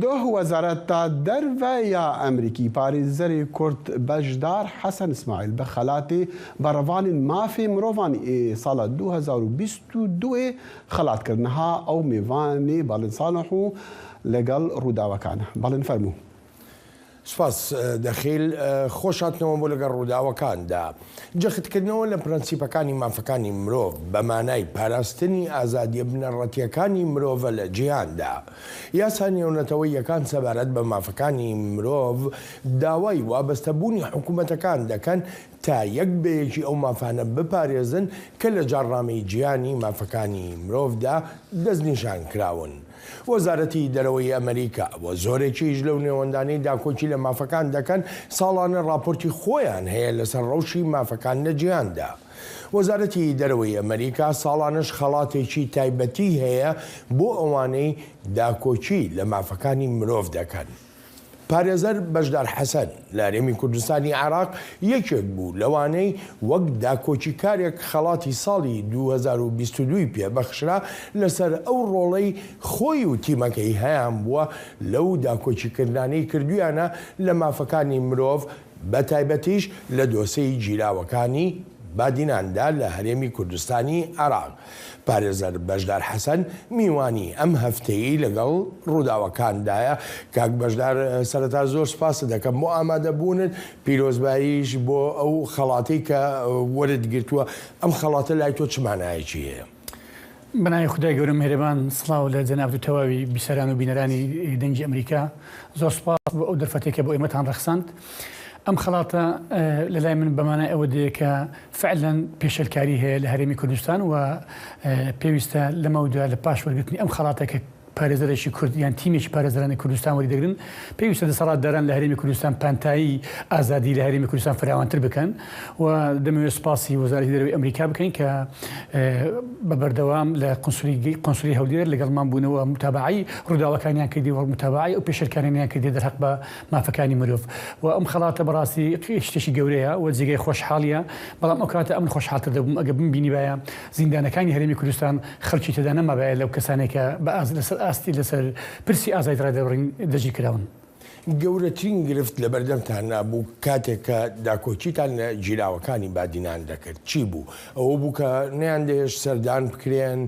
Doh Wezareta Derve ya Amerîkî parêzerê Kurd Beşdar Hesen Îsmaîl bi xelatê Berevanên Mafê Mirovan ê sala 2022 ê xelat kir. Niha ew mêvanê Balin Salih û ligel Rûdawekan e. Balin fermû. سوپاس دەخیل، خۆش هاتنەوە بۆ لەگەڵ ڕووداوەکاندا. جەختکردنەوە لە پرەنسیپەکانی مافەکانی مرۆڤ بە مانای پاراستنی ئازادییە بنەڕەتییەکانی مرۆڤە لە جیهاندا. یاسا نێونەتەوەییەکان سەبارەت بە مافەکانی مرۆڤ داوای وابەستەبوونی حکومەتەکان دەکەن تا یەک بە یەکی ئەو مافانە بپارێزن کە لە جاڕنامەی جیهانی مافەکانی مرۆڤدا دەستنیشانکراون. وەزارەتی دەرەوەی ئەمەریکا و زۆرێکیش لەو نێوەندانەی داکۆکی لە مافەکان دەکەن ساڵانە ڕاپۆرتی خۆیان هەیە لەسەر ڕەوشی مافەکان لە جیهاندا. وەزارەتی دەرەوەی ئەمەریکا ساڵانەش خەڵاتێکی تایبەتی هەیە بۆ ئەوانەی داکۆکی لە مافەکانی مرۆڤ دەکەن. پارێزەر بەشدار حەسەن لە هەرێمی کوردستانی عێراق یەکێک بوو لەوانەی وەک داکۆکیکارێک خەڵاتی ساڵی 2022 ی پێبەخشرا لەسەر ئەو ڕۆڵەی خۆی و تیمەکەی هەیانبووە لەو داکۆکیکردنانەی کردوویانە لە مافەکانی مرۆڤ. بەتایبەتیش لە دۆسێی گیراوەکانی بادیناندا لە هەرێمی کوردستانی عێراق. پارێزەر بەشدار حەسەن میوانی ئەم هەفتەیەی لەگەڵ ڕووداوەکاندایە. کاک بەشدار سەرەتا زۆر سوپاست دەکەم بۆ ئامادەبوونت، پیرۆزباییش بۆ ئەو خەڵاتەی کە وەرت گرتووە، ئەم خەڵاتە لای تۆ چ مانایەکی هەیە؟ بەناوی خودای گەورە میهرەبان سڵاو لە جەنابت و تەواوی بیسەران و بینەرانی دەنگی ئەمریکا. زۆر سوپاس بۆ ئەو دەرفەتەی کە بۆ ئێمەتان ڕەخساند. ئەم خەڵاتە لە لای من بە مانای ئەوە دێ کە فعلەن پێشێلکاری هەیە لە هەرێمی کوردستان و پێویستە لەمەودا لە پاش وەرگرتنی ئەم خەڵاتە کە پارێزەرێکی کورد یان تیمێکی پارێزەرانی کوردستان وەریدەگرن، پێویستە دەسەڵاتداران لە هەرێمی کوردستان پانتایی ئازادی لە هەرێمی کوردستان فراوانتر بکەن و دەمەوێت سوپاسی وەزارەتی دەرەوەی ئەمریکا بکەین کە بە بەردەوام لە قونسولی هەولێر لەگەڵمان بوونەوە متابەعەی ڕووداوەکانیان کردی و متابەعەی ئەو پێشێلکاریانەیان کردی دەرهەق بە مافەکانی مرۆڤ و ئەم خەڵاتە بەڕاستی شتێکی گەورەیە و جێگای خۆشحاڵیە بەڵام ئەو کاتە ئەمن خۆشحاڵتر دەبووم ئەگەر بمبینیبایە زیندانەکانی هەرێمی کوردستان خەڵکی تێدا نەمابایە لەو کەسانەی کە بە لەسەر ئاستی لەسەر پرسی ئازادی ڕادەربڕین دەستگیرکراون. گەورەترین گرفت لەبەردەمتاندا بوو کاتێک کە داکۆکیتان لە گیراوەکانی بادینان دەکرد چی بوو؟ ئەوە بوو کە نەیاندەهێشت سەردان بکرێن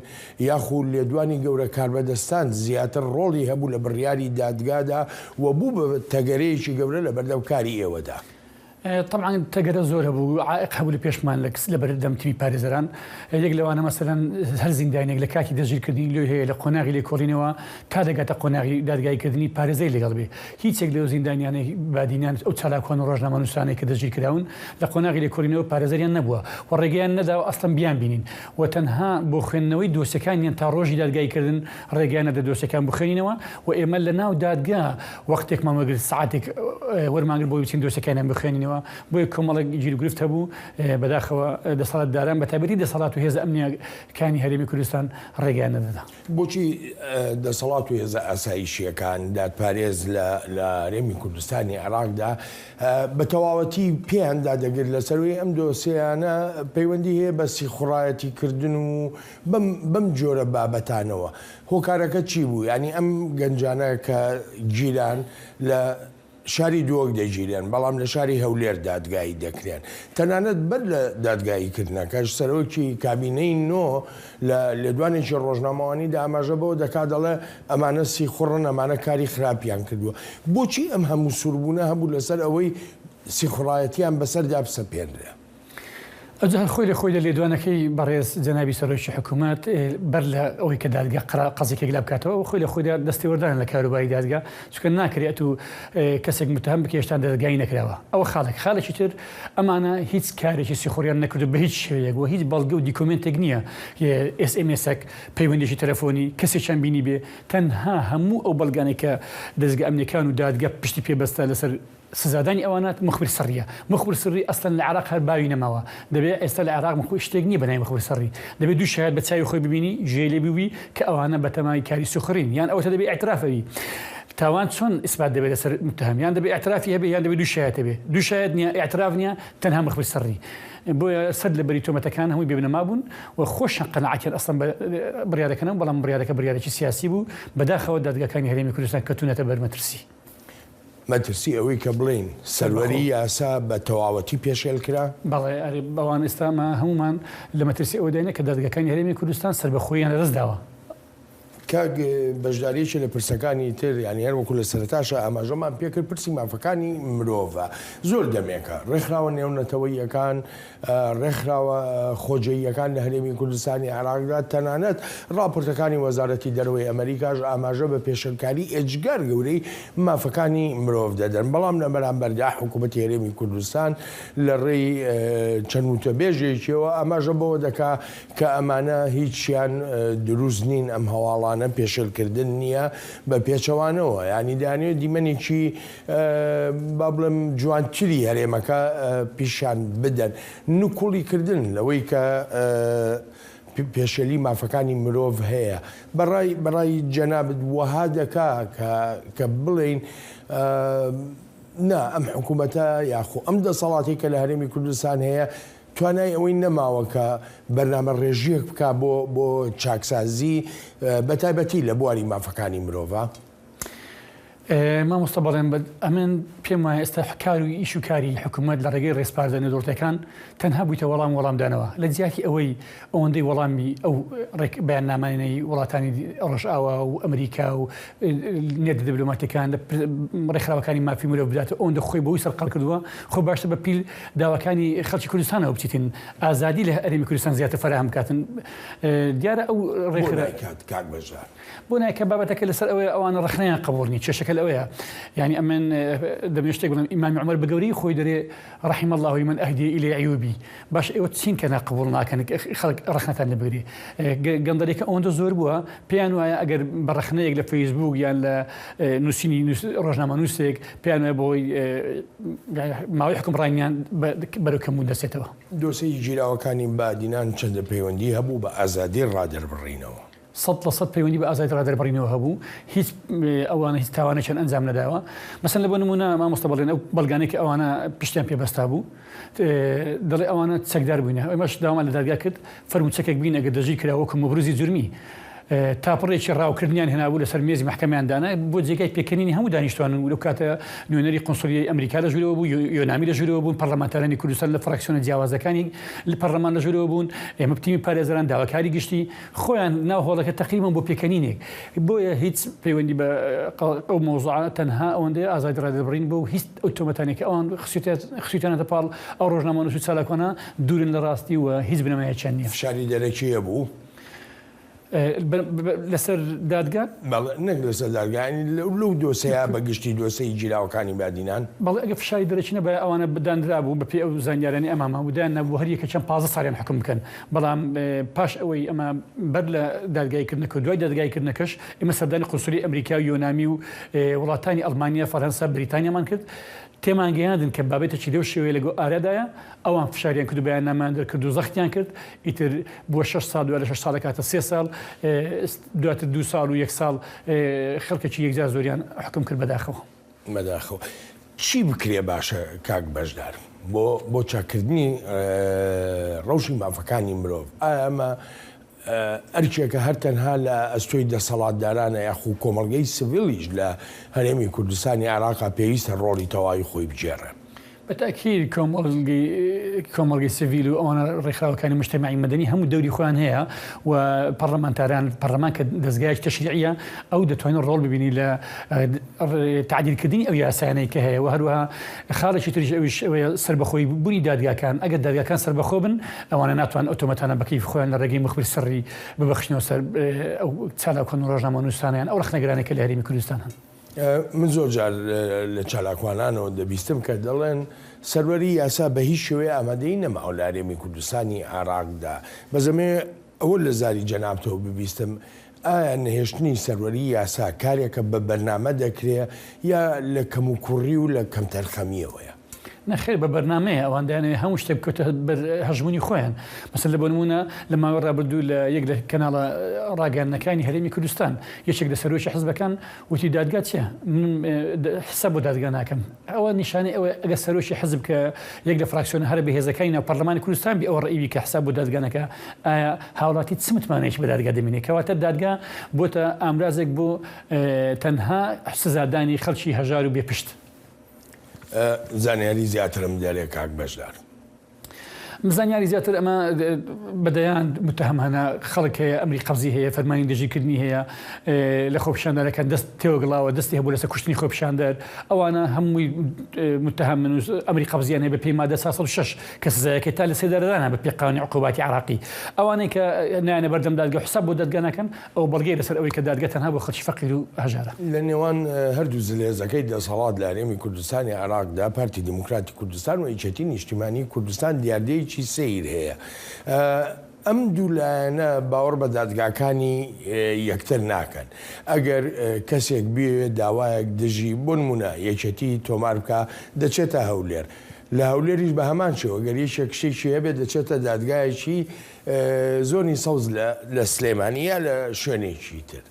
یاخو لێدوانی گەورە کاربەدەستان زیاتر ڕۆڵی هەبوو لە بڕیاری دادگادا و بوو بە تەگەرەیەکی گەورە لەبەردەم کاری ئێوەدا؟ تەبعەن تەگەرە زۆر هەبوو، عائیق هەبوو لە پێشمان لە لە بەردەم تیمی پارێزەران. یەک لەوانە مەسەلەن هەر زیندانیەک لە کاتی دەستگیرکردنی لۆی هەیە لە قۆناغی لێکۆڵینەوە تا دەگاتە قۆناغی دادگاییکردنی پارێزەری لەگەڵ بێ. هیچ یەک لەو زیندانیانەی بادینان ئەو چالاکوان و ڕۆژنامەنووسانەی کە دەستگیرکراون لە قۆناغی لێکۆڵینەوە پارێزەریان نەبووە و ڕێگەیان نەداوە ئەسڵەن بیانبینین و تەنها بۆ خوێندنەوەی دۆسیەکانیان تا ڕۆژی دادگاییکردن ڕێگەیان نەدا دۆسیەکان بخوێنینەوە و ئێمە لە ناو دادگا وەختێکمان وەرگرت سەعاتێک وەرمانگرت بۆی بچین دۆسیەکانیان بخوێنینەوە، بۆیە کۆمەڵێک گیروگرفت هەبوو، بەداخەوە دەسەڵاتداران بە تایبەتی دەسەڵات و هێزە ئەمنییەکانی هەرێمی کوردستان ڕێگەیان نەدەدا. بۆچی دەسەڵات و هێزە ئاسایشییەکان، دادپارێز لە لە هەرێمی کوردستانی عێراقدا بە تەواوەتی پێیان دادەگرت لەسەروەی ئەم دۆسێیانە پەیوەندی هەیە بە سیخوڕایەتیکردن و بەم بەم جۆرە بابەتانەوە؟ هۆکارەکە چی بوو؟ یانی ئەم گەنجانە کە گیران لە شاری دهۆک دەگیرێن، بەڵام لە شاری هەولێر دادگایی دەکرێن. تەنانەت بەر لە دادگاییکردنەکەش سەرۆکی کابینەی نۆ لە لێدوانێکی ڕۆژنامەوانیدا ئاماژە بەوە دەکات دەڵێ ئەمانە سیخوڕن، ئەمانە کاری خراپیان کردووە. بۆچی ئەم هەموو سووربوونە هەبوو لەسەر ئەوەی سیخوڕایەتییان بەسەردا بسەپێنرێ؟ ئەوجا هەر خۆی لە خۆیدا لێدوانەکەی بەڕێز جەنابی سەرۆکی حکوومەت بەر لە ئەوەی کە دادگا قەرار قەزیەکە یەکلا بکاتەوە ئەوە خۆی لە خۆیدا دەستێوەردانە لە کاروباری دادگا چونکە ناکرێ ئەتوو کەسێک متهم بکەی هێشتا دادگایی نەکراوە ئەوە خاڵێک خاڵێکی تر ئەمانە هیچ کارێکی سیخوڕیان نەکردو بە هیچ شێوەیەک و هیچ بەڵگە و دیکۆمێنتێک نییە ئێس ئێم ئێسەک پەیوەندیی تەلەفۆنی کەسێکیان بینیبێ تەنها هەموو ئەو بەڵگانەی کە دەزگا ئەمنیەکان و دادگا پشتی پێ بەستە لەسەر سزادانی ئەوانە مخبر سڕیە مخبر سڕی ئەسڵەن لە عێراق هەر باوی نەماوە دەبێ ئێستا لە عێراق مخبر شتێک نیە بەناوی مخبر سڕی دەبێ دوو شایەت بە چاوی خۆی ببینی گوێی لێ بووی کە ئەوانە بەتەمای کاری سوخڕین یان ئەوەتە دەبێ ئیعتراف ئەوی تاوان چۆن ئیسبات دەبێت لەسەر متهم یان دەبێ ئیعترافی هەبێ یان دەبێ دوو شایەت هەبێ دوو شایەت نیە ئیعتراف نیە تەنها مخبر سڕی بۆیە سەر لە بەری تۆمەتەکان هەمووی بێبنەما بوون و خۆشیان قەناعەتیان ئەسڵەن بە بڕیارەکە نەبوو بەڵام بڕیارەکە بڕیارێکی سیاسی بوو بەداخەوە دادگاکانی هەرێمی کوردستان کەوتوونەتە بەر مەترسی. مەترسی ئەوەی کە بڵێین سەروەری یاسا بە تەواوەتی پێشێل کرا؟ بەڵێ ئەرێ بەوان ئێستا ئەمە هەموومان لە مەترسی ئەوەداینە کە دادگاکانی هەرێمی کوردستان سەربەخۆییان لەدەست داوە. کاک بەشدار یەکێ لە پرسەکانی تر یانی هەر وەکو لە سەرەتاشا ئاماژەمان پێکرد پرسی مافەکانی مرۆڤە زۆر دەمێکە ڕێکخراوە نێونەتەوەییەکان ڕێکخراوە خۆجێییەکان لە هەرێمی کوردستانی عێراقدا، تەنانەت ڕاپۆرتەکانی وەزارەتی دەرەوەی ئەمەریکاش ئاماژە بە پێشێلکاری ئێجگار گەورەی مافەکانی مرۆڤ دەدەن، بەڵام لە بەرامبەردا حکوومەتی هەرێمی کوردستان لە ڕێی چەند وتەبێژێکیەوە ئاماژە بەوە دەکا کە ئەمانە هیچیان دروست نین، ئەم هەواڵانە پێشێلکردن نییە، بە پێچەوانەوە یانی دەیانەوێت دیمەنێکی با بڵێم جوانتری هەرێمەکە پیشان بدەن. نکوڵی کردن لەوەی کە پێشێلی مافەکانی مرۆڤ هەیە بەڕای بەڕای جەنابت وەها دەکا کە کە بڵێین نا ئەم حکوومەتە یاخۆ ئەم دەسەڵاتی کە لە هەرێمی کوردستان هەیە توانای ئەوەی نەماوە کە بەرنامە ڕێژیەک بکا بۆ بۆ چاکسازی بە تایبەتی لە بواری مافەکانی مرۆڤە؟ مامۆستا بەڵێن بە ئەمن پێم وایە ئێستا کار و ئیش و کاری حکوومەت لە ڕێگەی ڕێسپاردە نێودەوڵەتیەکان تەنها بوویتە وەڵام وەڵامدانەوە لە جیاتی ئەوەی ئەوەندەی وەڵامی ئەو ڕێک بەیاننامانەی وڵاتانی ڕۆژئاوا و ئەمریکا و نێردە دیبلۆماتیەکان لە ڕێکخراوەکانی مافی مرۆڤ بدات و ئەوەندە خۆی بەوەی سەرقاڵ کردووە خۆ باشتر بە پیل داواکانی خەڵکی کوردستانەوە بچیتن ئازادی لە هەرێمی کوردستان زیاتر فەراهەم بکاتن دیارە ئەو ڕێکخرا نایکات کاک بەشدار؟ بۆ نایکا بابەتەکە لەسەر ئەوەیە ئەوانە ڕەخنەیان قبوڵ نیە کێشەکە لەوەیە یانی ئەمن دەمەوێت شتێک بڵێم ئیمامی عومەر بە گەورەی خۆی دەرێ رحم الله من اهدی الی عیوبی باش ئێوە چین کە ناقبوڵ ناکەن خەڵک ڕەخنەتان لێ بگرێ گەندەڵیەکە ئەوەندە زۆر بووە پێیان وایە ئەگەر بە ڕەخنەیەک لە فەیسبوک یان لە نووسینی ڕۆژنامەنووسێک پێیان وایە بۆی ماوەی حکومڕانیان بەرەو کەمبوون دەچێتەوە. دۆسێی گیراوەکانی بادینان چەندە پەیوەندی هەبوو بە ئازادی ڕادەربڕینەوە؟ 100% پەیوەندی بە ئازادی ڕادەربڕینەوە هەبوو، هیچ ئەوانە هیچ تاوانێکیان ئەنجام نەداوە. مەسەن لە بۆ نموونە مامۆستا بەڵێن ئەو بەڵگانەی کە ئەوانە پشتیان پێ بەستابوو دەڵێ ئەوانە چەکدار بووینە، ئێمەش داوامان لە دادگا کرد فەرموو چەکێک بین ئەگەر دەستگیر کرا وەکو مبروزی جورمی تاپڕێکی ڕاوکردنیان هێنابوو لەسەر مێزی مەحکەمەیان دانا بۆ جێگای پێکەنینی هەموو دانیشتوان و لەو کاتە نوێنەری قونسڵیەی ئەمریکا لە ژوورەوە بوو، یۆنامی لە ژوورەوە بوون، پەرلەمانتارانی کوردستان لە فراکسیۆنە جیاوازەکانی پەرلەمان لە ژوورەوە بوون، ئێمە تیمی پارێزەران، داواکاری گشتی خۆیان ناو هۆڵەکە تەقریبەن بۆ پێکەنینێک بۆیە هیچ پەیوەندی بە ئەو مەوزوعە تەنها ئەوەندەیە ئازادی ڕادەربڕین بۆ هیچ ئەو تۆمەتانەی کە ئەوان خستوویانەتە پاڵ ئەو ڕۆژنامەنووس و چالاکوانە دوورن لە ڕاستی و هیچ بنەمایەکیان نییە. فشاری دەرەکی هەبوو؟ لەسەر دادگا؟ بەڵێ نەک لەسەر دادگا یانی لەو دۆسێیە بە گشتی دۆسێی گیراوەکانی بادینان. بەڵێ ئەگەر فشاری دەرەکی نەبایە ئەوانە دانرابوو بەپێی ئەو زانیارانەی ئەمام هەبوو دایان نابوو هەر یەکێکیان 15 ساڵیان حوکم بکەن بەڵام پاش ئەوەی ئەمە بەر لە دادگاییکردنەکە و دوای دادگاییکردنەکەش ئێمە سەردانی قونسولی ئەمریکا و یۆنامی و وڵاتانی ئەڵمانیا فەرەنسا بریتانیامان کرد تێمان گەیاندن کە بابەتێکی لەو شێوەیە لە ئارادایە، ئەوان فشاریان کرد و بەیاننامەیان دەرکرد و زەختیان کرد، ئیتر بووە شەش ساڵ، دوای لە شەش ساڵ دەکاتە سێ ساڵ، دواتر دوو ساڵ و یەک ساڵ، خەڵکێکی یەکجار زۆریان حوکم کرد بەداخەوە. بەداخەوە. چی بکرێ باشە کاک بەشدار بۆ بۆ چاککردنی ڕەوشی مافەکانی مرۆڤ؟ ئایا ئەمە ئەرکێکە هەر تەنها لە ئەستۆی دەسەڵاتدارانە یاخو کۆمەڵگەی سڤیلیش لە هەرێمی کوردستانی عێراقا پێویستە ڕۆڵی تەواوی خۆی بگێڕێ. بە تەئکید کۆمەڵگەی سڤیل و ئەوانە ڕێکخراوەکانی موجتەمەعی مەدەنی هەموو دەوری خۆیان هەیە و پەڕلەمانتاران، پەڕلەمان کە دەزگایەکی تەشریعیە ئەو دەتوانێت ڕۆڵ ببینی لە تەعدیلکردنی ئەو یاسایانەی کە هەیە و هەروەها خاڵێکی تریش ئەویش ئەوەیە سەربەخۆیی بوونی دادگاکان، ئەگەر دادگاکان سەربەخۆ بن ئەوانە ناتوانن ئەو تۆمەتانە بە کەیفی خۆیان لە ڕێگەی موخبیر سڕی ببەخشنەوە سەر ئەو چالاکوان و ڕۆژنامەنووسانە یان ئەو ڕەخنەگرانەی کە لە هەرێمی کوردستان هەن. من زۆر جار لە چالاکوانانەوە دەبیستم کە دەڵێن سەروەری یاسا بە هیچ شێوەیە ئامادەیی نەماوە لە هەرێمی کوردستانی عێراقدا. بەس ئەمەوێ ئەوە لە زاری جەنابتەوە ببیستم ئایا نەهێشتنی سەروەری یاسا کارێکە بە بەرنامە دەکرێ یا لە کەموکوڕی و لە کەمتەرخەمییەوەیە؟ نەخێر بە بەرنامەیە، ئەوان دەیانەوێت هەموو شتێک بکەوێتە بەر هەژموونی خۆیان. مەسەلەن لە بۆ نموونە لە ماوەی ڕابردوو لە یەک لە کەناڵە ڕاگەیاندنەکانی هەرێمی کوردستان یەکێک لە سەرۆکی حزبەکان وتی دادگا چییە؟ من حساب بۆ دادگا ناکەم. ئەوە نیشانەی ئەوەیە ئەگەر سەرۆکی حزب کە یەک لە فراکسیۆنە هەرە بەهێزەکانی ناو پەرلەمانی کوردستان بی ئەوە ڕەئی بی کە حساب بۆ دادگا نەکا ئایا هاوڵاتی چ متمانەیەکی بە دادگا دەمینێ؟ کەواتە دادگا بۆتە ئامرازێک بۆ تەنها سزادانی خەڵکی هەژار و بێ پشت. زانیاری زیاترم دەرێ کاک بەشدار. زانیاری زیاتر ئەمە بە دەیان متهم هەنە خەڵک هەیە ئەمری قەبزی هەیە فەرمانی دژیکردنی هەیە لە خۆپیشاندەرەکان دەست تێوەگڵاوە دەستی هەبوو لەسەر کوشتنی خۆپیشاندەر ئەوانە هەمووی متهم من و ئەمری قەبزیان هەیە بە پێی مادە 406 کە سزایەکەی تا لە سێدارەدانە بە پێی قانونی عقوباتی عراقی ئەوانەی کە نایەنە بەردەم دادگە حساب بۆ دادگا ناکەن ئەوە بەڵگەیە لەسەر ئەوەی کە دادگا تەنها بۆ خەڵکی فەقیر و هەژارە. لە نێوان هەردوو زلهێزەکەی دەسەڵات لە هەرێمی کوردستانی عێراقدا، پارتی دیموکراتی کوردستان و یەکێتی نیشتیمانیی کوردستان دیاردەیەکی سەیر هەیە. ئەم دوو لایەنە باوەڕ بە دادگاکانی یەکتر ناکەن. ئەگەر کەسێک بیەوێت داوایەک دژی، بۆ نموونە یەکێتی تۆمار بکا، دەچێتە هەولێر. لە هەولێریش بە هەمان شێوە گەر یەکێک شتێکی هەبێت دەچێتە دادگایەکی زۆنی سەوز لە سلێمانی یا لە شوێنێکی تر.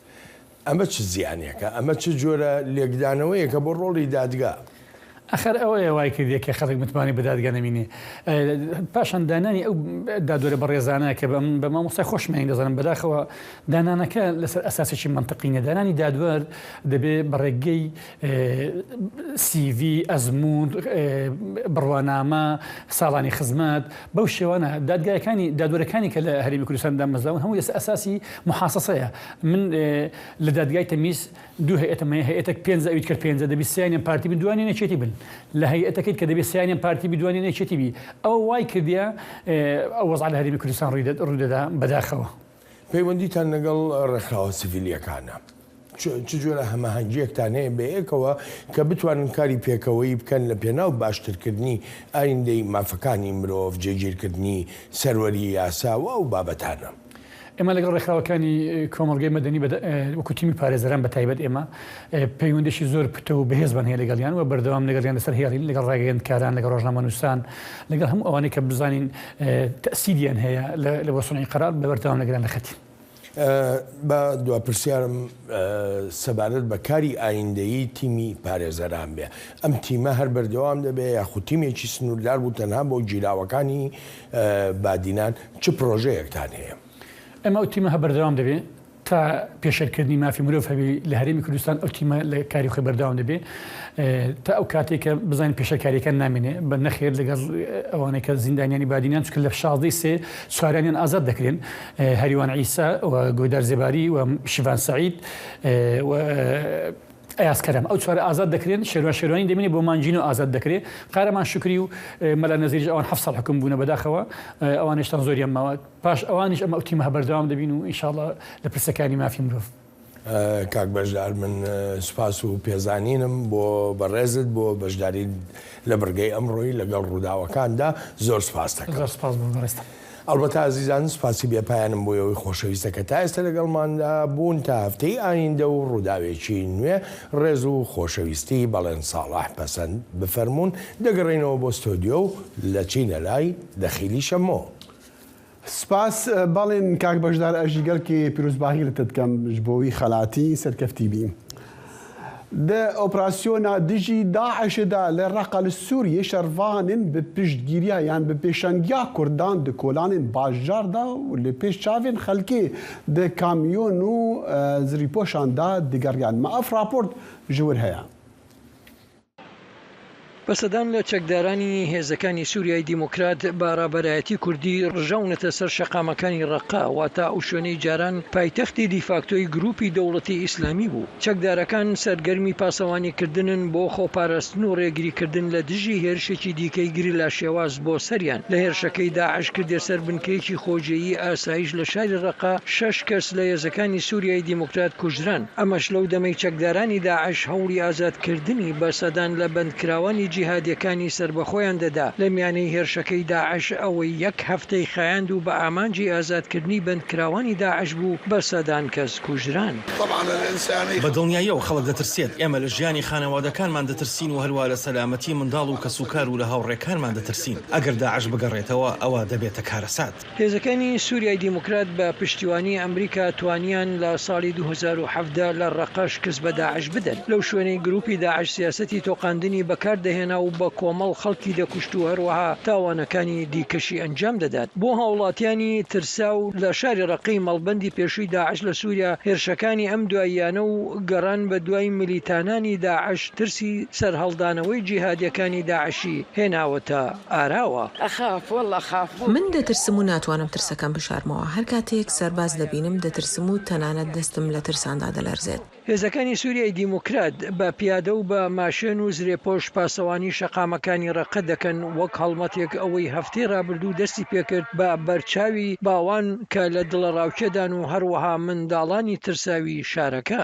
ئەمە چ زیانێکە؟ ئەمە چ جۆرە لێکدانەوەیەکە بۆ ڕۆڵی دادگا؟ ئەخەر ئەوەیە وای کردیە کە خەڵک متمانەی بە دادگا نەمینێ. پاشان دانانی ئەو دادوەرە بەڕێزانە کە بە مامۆستای خۆشمانی دەزانم بەداخەوە دانانەکە لەسەر ئەساسێکی مەنتقی نیە. دانانی دادوەر دەبێ بە ڕێگەی سیڤی، ئەزموون، بڕوانامە، ساڵانی خزمەت، بەو شێوانە دادگایەکانی دادوەرەکانی کە لە هەرێمی کوردستان دامەزراون هەمووی لەسەر ئەساسی محاسەسەیە. من لە دادگای تەمیز دوو هەیئەتم هەیە هەیئەتەک پێنجە ئەویت کە پێنجە دەبی سیانیان پارتی بن دوانیان یەکێتی بن لە هەیئەتەکەیت کە دەبێ سیانیان پارتی بی دوانیان یەکێتی بی ئەوە وای کردیە ئەو وەزعە لە هەرێمی کوردستان ڕووی دەدا بەداخەوە. پەیوەندیتان لەگەڵ ڕێکخراوە سڤیلییەکانە چ جۆرە هەماهەنگییەکتان هەیە بەیەکەوە کە بتوانن کاری پێکەوەیی بکەن لە پێناو باشترکردنی ئایندەی مافەکانی مرۆڤ، جێگیرکردنی سەروەری یاسا و ئەو بابەتانە؟ ئێمە لەگەڵ ڕێکخراوەکانی کۆمەڵگەی مەدەنی وەکو تیمی پارێزەران بە تایبەت ئێمە پەیوەندێکی زۆر پتە و بەهێزمان هەیە لەگەڵیان و بەردەوام لەگەڵیان لەسەر هێڵین لەگەڵ ڕاگەیەندکاران لەگەڵ ڕۆژنامەنووسان لەگەڵ هەموو ئەوانەی کە بزانین تەسیریان هەیە لە بۆ سونعی قەرار بە بەردەوام لەگەڵیان لە خەتین. با دوا پرسیارم سەبارەت بە کاری ئایندەیی تیمی پارێزەران بێ. ئەم تیمە هەر بەردەوام دەبێ یاخود تیمێکی سنووردار بوو تەنها بۆ گیراوەکانی بادینان چ پرۆژەیەکتان هەیە؟ ئێمە ئەو تیمە هە بەردەوام دەبێ تا پێشێلکردنی مافی مرۆڤ هەبی لە هەرێمی کوردستان ئەو تیمە لە کاری خۆی بەردەوام دەبێ تا ئەو کاتێک کە بزانین پێشێلکاریەکان نامێنێ بە نەخێر لەگەڵ ئەوانەی کە زیندانیانی بادینان چونکە لە شازدەی سێ چواریانیان ئازاد دەکرێن هەریوان عیسا و گۆدار زێباری و شیڤان سەعید و ئەیاز کەرەم ئەو چوارە ئازاد دەکرێن، شێروان شێروانی دەمێنێ بۆ مانگی نۆ ئازاد دەکرێ، قارەمان شوکری و مەلا نەزیریش ئەوان حەفت ساڵ حوکم بوونە بەداخەوە ئەوانیشتان زۆریان ماوە پاش ئەوانیش ئەمە ئەو تیمە بەردەوام دەبین و ئینشاڵڵا لە پرسەکانی مافی مرۆڤ. کاک بەشدار من سوپاس و پێزانینم بۆ بەڕێزت بۆ بەشداریت لە بڕگەی ئەمڕۆی لەگەڵ ڕووداوەکاندا زۆر سوپاست دەکەم. زۆر سوپاس بۆ بەڕێزتان. ئەڵبەتە ئازیزان سوپاسی بێ پایانم بۆ ئێوەی خۆشەویستە کە تا ئێستا لەگەڵماندا بوون تا هەفتەی ئایندە و ڕووداوێکی نوێ ڕێز و خۆشەویستی بەڵێن ساڵح پەسەند بفەرموون دەگەڕێینەوە بۆ ستۆدیۆ و لەچینە لای دەخیلی شەمۆ. سپاس بەڵێن کاک بەشدار ئەژی گەلکێ پیرۆزباهی لە تە دکەم ژ بۆ وی خەلاتی سەرکەفتی بی دە ئۆپراسیۆنا دژی داعشێ دا لە ڕەقە لە سوریێ شەرڤانên bi پشتگیریya yan bi pêşengiya Kurdan di kolanên bajar da û li pêş çavên xelkê di kamyon û zirîpoşan da digeriyan. Me ev raport ji wir heye. بە سەدان لە چەکدارانی هێزەکانی سوریای دیموکرات بە ڕابەرایەتی کوردی ڕژاونەتە سەر شەقامەکانی ڕەققە، واتە ئەو شوێنەی جاران پایتەختی دیفاکتۆی گروپی دەوڵەتی ئیسلامی بوو. چەکدارەکان سەرگەرمی پاسەوانیکردنن بۆ خۆپاراستن و ڕێگریکردن لە دژی هێرشێکی دیکەی گریلا شێواز بۆ سەریان. لە هێرشەکەی داعش کردیە سەر بنکەیەکی خۆجێیی ئاسایش لە شاری ڕەققە، شەش کەس لە هێزەکانی سوریای دیموکرات کوژران. ئەمەش لەو دەمەی چەکدارانی داعش هەوڵی ئازادکردنی بە سەدان لە بەندکراوانی جیهادیەکانی سەربەخۆیان دەدا لە میانەی هێرشەکەی داعش ئەوەی یەک هەفتەی خایاند و بە ئامانجی ئازادکردنی بەندکراوانی داعش بوو بە سەدان کەس کوژران. بە دڵنیاییەوە خەڵک دەترسێت، ئێمە لە ژیانی خانەوادەکانمان دەترسین و هەروا لە سەلامەتی منداڵ و کەسوکار و لە هاوڕێکانمان دەترسین، ئەگەر داعش بگەڕێتەوە ئەوا دەبێتە کارەسات. هێزەکانی سوریای دیموکرات بە پشتیوانی ئەمریکا توانیان لە ساڵی 2017 لە ڕەقە شکست بە داعش بدەن، لەو شوێنەی گروپی داعش سیاسەتی تۆقاندنی بەکار دەهێنا و بە کۆمەڵ خەڵکی دەکوشت و هەروەها تاوانەکانی دیکەشی ئەنجام دەدات. بۆ هاوڵاتیانی ترساو لە شاری ڕەقەی مەڵبەندی پێشووی داعش لە سوریا، هێرشەکانی ئەم دواییانە و گەڕان بە دوای ملیتانانی داعش ترسی سەرهەڵدانەوەی جیهادیەکانی داعشی هێناوەتە ئاراوە. من دەترسم و ناتوانم ترسەکەم بشارمەوە، هەر کاتێک سەرباز دەبینم دەترسم و تەنانەت دەستم لە ترساندا دەلەرزێت. هێزەکانی سوریای دیموکرات بە پیادە و بە ماشێن و زرێپۆش پاسەوانی شەقامەکانی ڕەققە دەکەن وەک هەڵمەتێک ئەوەی هەفتەی ڕابردوو دەستی پێکرد بە بەرچاوی باوان کە لە دڵەڕاوکێدان و هەروەها منداڵانی ترساوی شارەکە.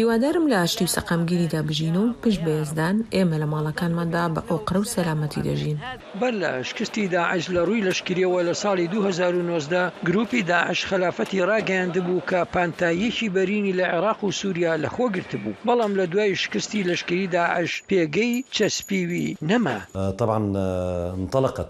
هیوادارم لە ئاشتی و سەقامگیریدا بژین و پشت بە یەزدان، ئێمە لە ماڵەکانماندا بە ئۆقرە و سەلامەتی دەژین. بەر لە شکستی داعش لە ڕووی لەشکرییەوە لە ساڵی 2019، گرووپی داعش خەلافەتی ڕاگەیاندبوو کە پانتاییەکی بەرینی لە عێراق و سووریا لەخۆگرتبوو، بەڵام لە دوای شکستی لەشکری داعش پێگەی چەسپیوی نەما.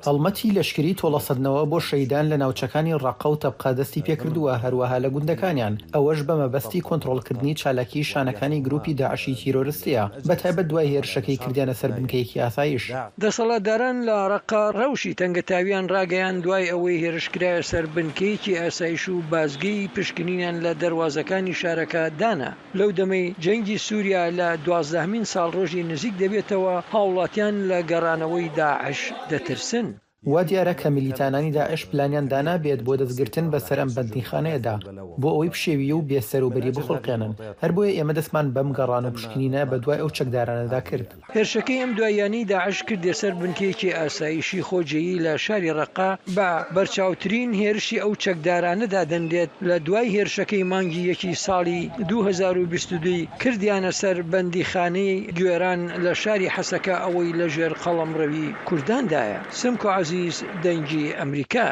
هەڵمەتی لەشکری تۆڵەسەندنەوە بۆ شەهیدان لە ناوچەکانی ڕەققە و تەبقە دەستی پێکردووە، هەروەها لە گوندەکانیان، ئەوەش بە مەبەستی کۆنترۆڵکردنی. پووچەڵکردنی چالاکیی شانەکانی گرووپی داعشی تیرۆرستییە، بەتایبەت دوای هێرشەکەی کردیانە سەر بنکەیەکی ئاسایش. دەسەڵاتداران لە ڕەققە ڕەوشی تەنگەتاویان ڕاگەیاند دوای ئەوەی هێرش کرایە سەر بنکەیەکی ئاسایش و بازگەی پشکنینیان لە دەروازەکانی شارەکە دانا. لەو دەمەی جەنگی سوریا لە دوازدەهەمین ساڵڕۆژی نزیک دەبێتەوە، هاوڵاتیان لە گەڕانەوەی داعش دەترسن. وا دیارە کە میلیتانانی داعش پلانیان دانابێت بۆ دەستگرتن بەسەر ئەم بەندیخانەیەدا بۆ ئەوەی پشێویی و بێسەروبەری بخوڵقێنن، هەر بۆیە ئێمە دەستمان بەم گەڕان و پشکنینە بەدوای ئەو چەکدارانەدا کرد. هێرشەکەی ئەم دواییانەی داعش کردیە سەر بنکەیەکی ئاسایشی خۆجێیی لە شاری ڕەققە بە بەرچاوترین هێرشی ئەو چەکدارانە دادەنرێت لە دوای هێرشەکەی مانگی یەکی ساڵی 2022 کردیانە سەر بەندیخانەی گوێران لە شاری حەسەکە ئەوەی لە ژێر قەڵەمڕەوی کورداندایە. سمکۆ عەزیز، دەنگی ئەمریکا.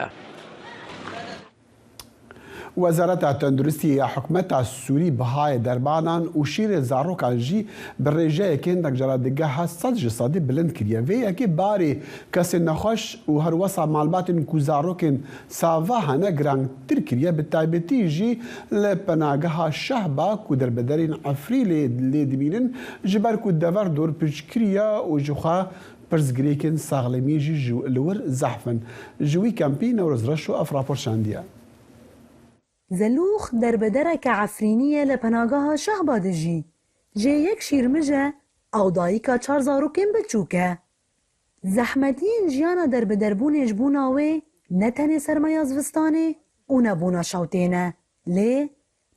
Wezareta Tenduristiyê ya Hikûmeta Sûrî bihayê dermanan û şîrê zarokan jî bi rêjeyekê hindek cara digeha sed ji sedî bilind kiriye. Vê yekê barê kesên nexweş û herwesa malbatên ku zarokên sava hene girangtir kiriye bi taybetî jî li penageha Şehba ku derbederên Efrîlê lê dimînin ji ber ku dever dorpêçkiriye û ji xwe Pirsgirêkên saxlemiyê jî ji li wir zehf in. Ji wî kempî Newroz Reşo ev rapor şandiye. Zelûx derbedereke Efrînî ye li penageha Şehba dijî. Jê yek şîrmij e, ew dayika çar zarokên biçûk e. Zehmetiyên jiyana derbederbûnê ji bona wê ne tenê sermaya zivistanê û nebûna şewtê ne, lê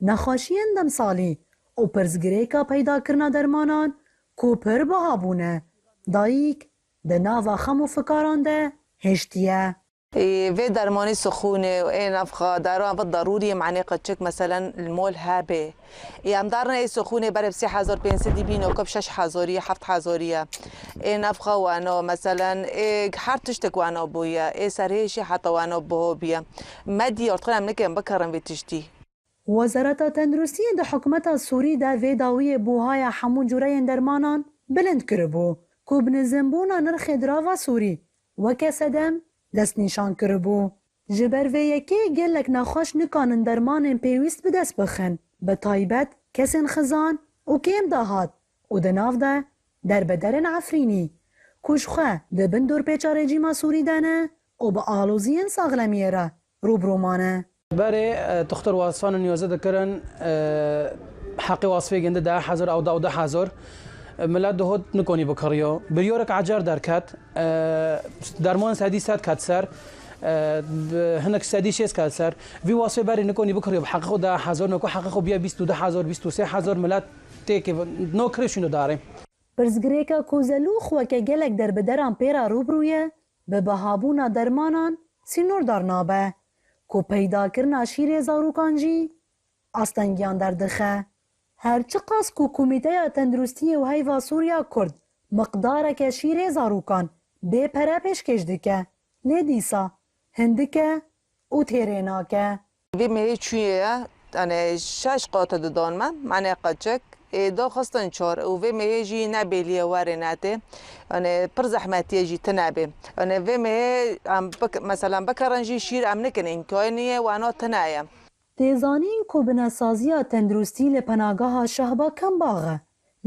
nexweşiyên demsalî û pirsgirêka peydakirina dermanan ku pir biha bûne, dayîk di nava xem û fikaran de hiştiye. Vê dermanê sixûnê û ê nefxa dara bi darûriyê manê qeçik meselen li mol hebe. Ê em darine ê sixûnê berê bi sê hezar pênc sedî bîno ku bi şeş hezarî ye heft hezarî ye. Ê nefxa wano meselen ê her tiştek wano bûye. Ê serhêşê heta wano biho bûye. Me diyar dixwin em nikin bikerin vê tiştî. Wezareta Tenduristiyê di hikûmeta Sûrî de vê dawiyê buhaya hemû cureyên dermanan bilind kiribû ku bi nizmbûna nirxê dirava Sûrî weke sedem destnîşan kiribû. Ji ber vê yekê gelek nexweş nikanin dermanên pêwîst bi dest bixin, bi taybet kesên xizan û kêm dahat û di nav de derbederên Efrînî ku ji xwe di bin dorpêça rejîma Sûrî de ne û bi aloziyên saxlemiyê re rûbirû mane. Berê tuxtor wasfan û niyozê dikirin heqê wasfê gindi deh hezar ew da û 10,000 milet dihot nikonî bikiriyo. Biryarek ecer derket derman sedî sed ket ser hinek sedî şêst ket ser. Vî wasfê berê nikonî bikiriyo bi heqê xwe 10,000 niko heqê xwe biye 22,000 23,000 milet têkê no kirê şûno darê. Pirsgirêka ku Zelûx weke gelek derbideran pê re rûbirû ye, bi bihabûna dermanan sînordar nabe ku peydakirina şîrê zarokan jî astengiyan derdixe. Her çiqas ku Komîteya Tenduristiyê û Heyva Sor ya Kurd miqdareke şîrê zarokan bê pere pêşkêş dike, lê dîsa hindik e û têrê nake. Vê mehê çûye ye yanê şeş qate didan me manê qeçik ê da xistin çar û vê mehê jî ne bêliye werê netê yanê pir zehmetiye jî tune bê yanê vê mehê em meselan bikerin jî şîr em nikin îmkaniyê wana tune ye. Tê zanîn ku binesaziya tenduristî li penageha Şehba kembax e.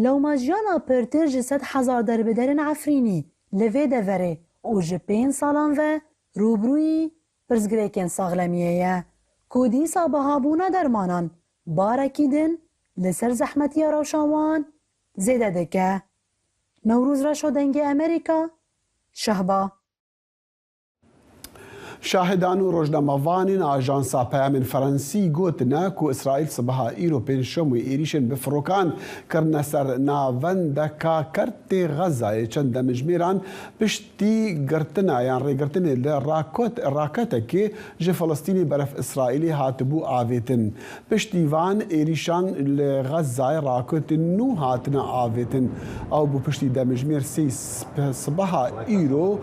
Lewma jiyana pirtir ji 100,000 derbederên Efrînî li vê deverê û ji pênc salan ve rûbirûyî pirsgirêkên saxlemiyê ye ku dîsa bihabûna dermanan barekî din li ser zehmetiya rewşa wan zêde dike. Newroz Reşo Dengê Amerîka, Şehba. Şahidan û rojnamevanên Ajansa Peyamên Fransî gotine ku Îsraîl sibeha îro pêncşemê êrîşên bi firokan kirine ser navendeka Kertê Xezayê çend demijmêran piştî girtina yan rêgirtinê li raketekê ji Filistînê beref Îsraîlê hatibû avêtin. Piştî van êrîşan li Xezayê raketên nû hatine avêtin. Ew bû piştî demijmêr sê sibeha îro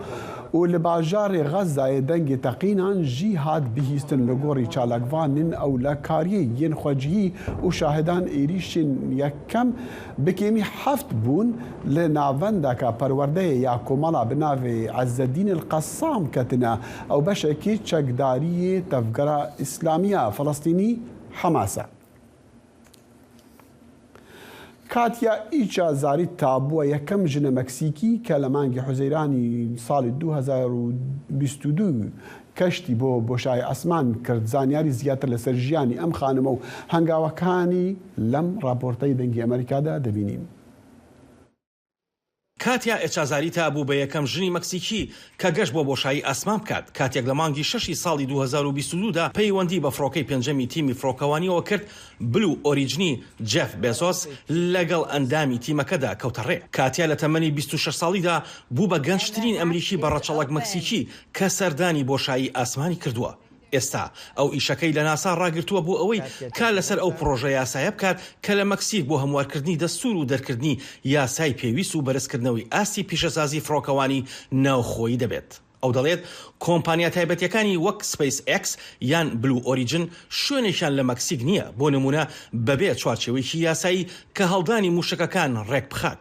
û li bajarê Xezayê dengê teqînan jî hat bihîstin li gorî çalakvanên ewlekariyê yên xwecihî û şahidan êrîşên yekem bi kêmî heft bûn li navendeka perwerdeyê ya komela bi navê Ezzedîn El Qessam ketine. Ew beşekî çekdariyê Tevgera Îslamiya Filistînî Hamas e. کاتیا ئیچازاریتا بووە یەکەم ژنە مەکسیکی کە لە مانگی حوزەیرانی ساڵی 2022 کەشتی بۆ بۆشایی ئاسمان کرد. زانیاری زیاتر لەسەر ژیانی ئەم خانمە و هەنگاوەکانی لەم ڕاپۆرتەی دەنگی ئەمەریکادا دەبینین. کاتیا ئێچازاریتا بوو بە یەکەم ژنی مەکسیکی کە گەشت بۆ بۆشایی ئاسمان بکات، کاتێک لە مانگی شەشی ساڵی 2022 دا پەیوەندی بە فڕۆکەی پێنجەمی تیمی فڕۆکەوانییەوە کرد، بلو ئۆریجنی جێف بێزۆس لەگەڵ ئەندامی تیمەکەدا کەوتە ڕێ. کاتیا لە تەمەنی 26 ساڵیدا بوو بە گەنجترین ئەمریکی بە ڕەچەڵەک مەکسیکی کە سەردانی بۆشایی ئاسمانی کردووە. ئێستا ئەو ئیشەکەی لە ناسا ڕاگرتووە بۆ ئەوەی کار لەسەر ئەو پڕۆژە یاسایە بکات کە لە مەکسیک بۆ هەموارکردنی دەستوور و دەرکردنی یاسای پێویست و بەرزکردنەوەی ئاستی پیشەسازی فڕۆکەوانی ناوخۆیی دەبێت. ئەو دەڵێت کۆمپانیا تایبەتیەکانی وەک سپەیس ئێکس یان بلو ئۆریجن شوێنێکیان لە مەکسیک نییە، بۆ نموونە بەبێ چوارچێوەیەکی یاسایی کە هەڵدانی مووشەکەکان ڕێکبخات.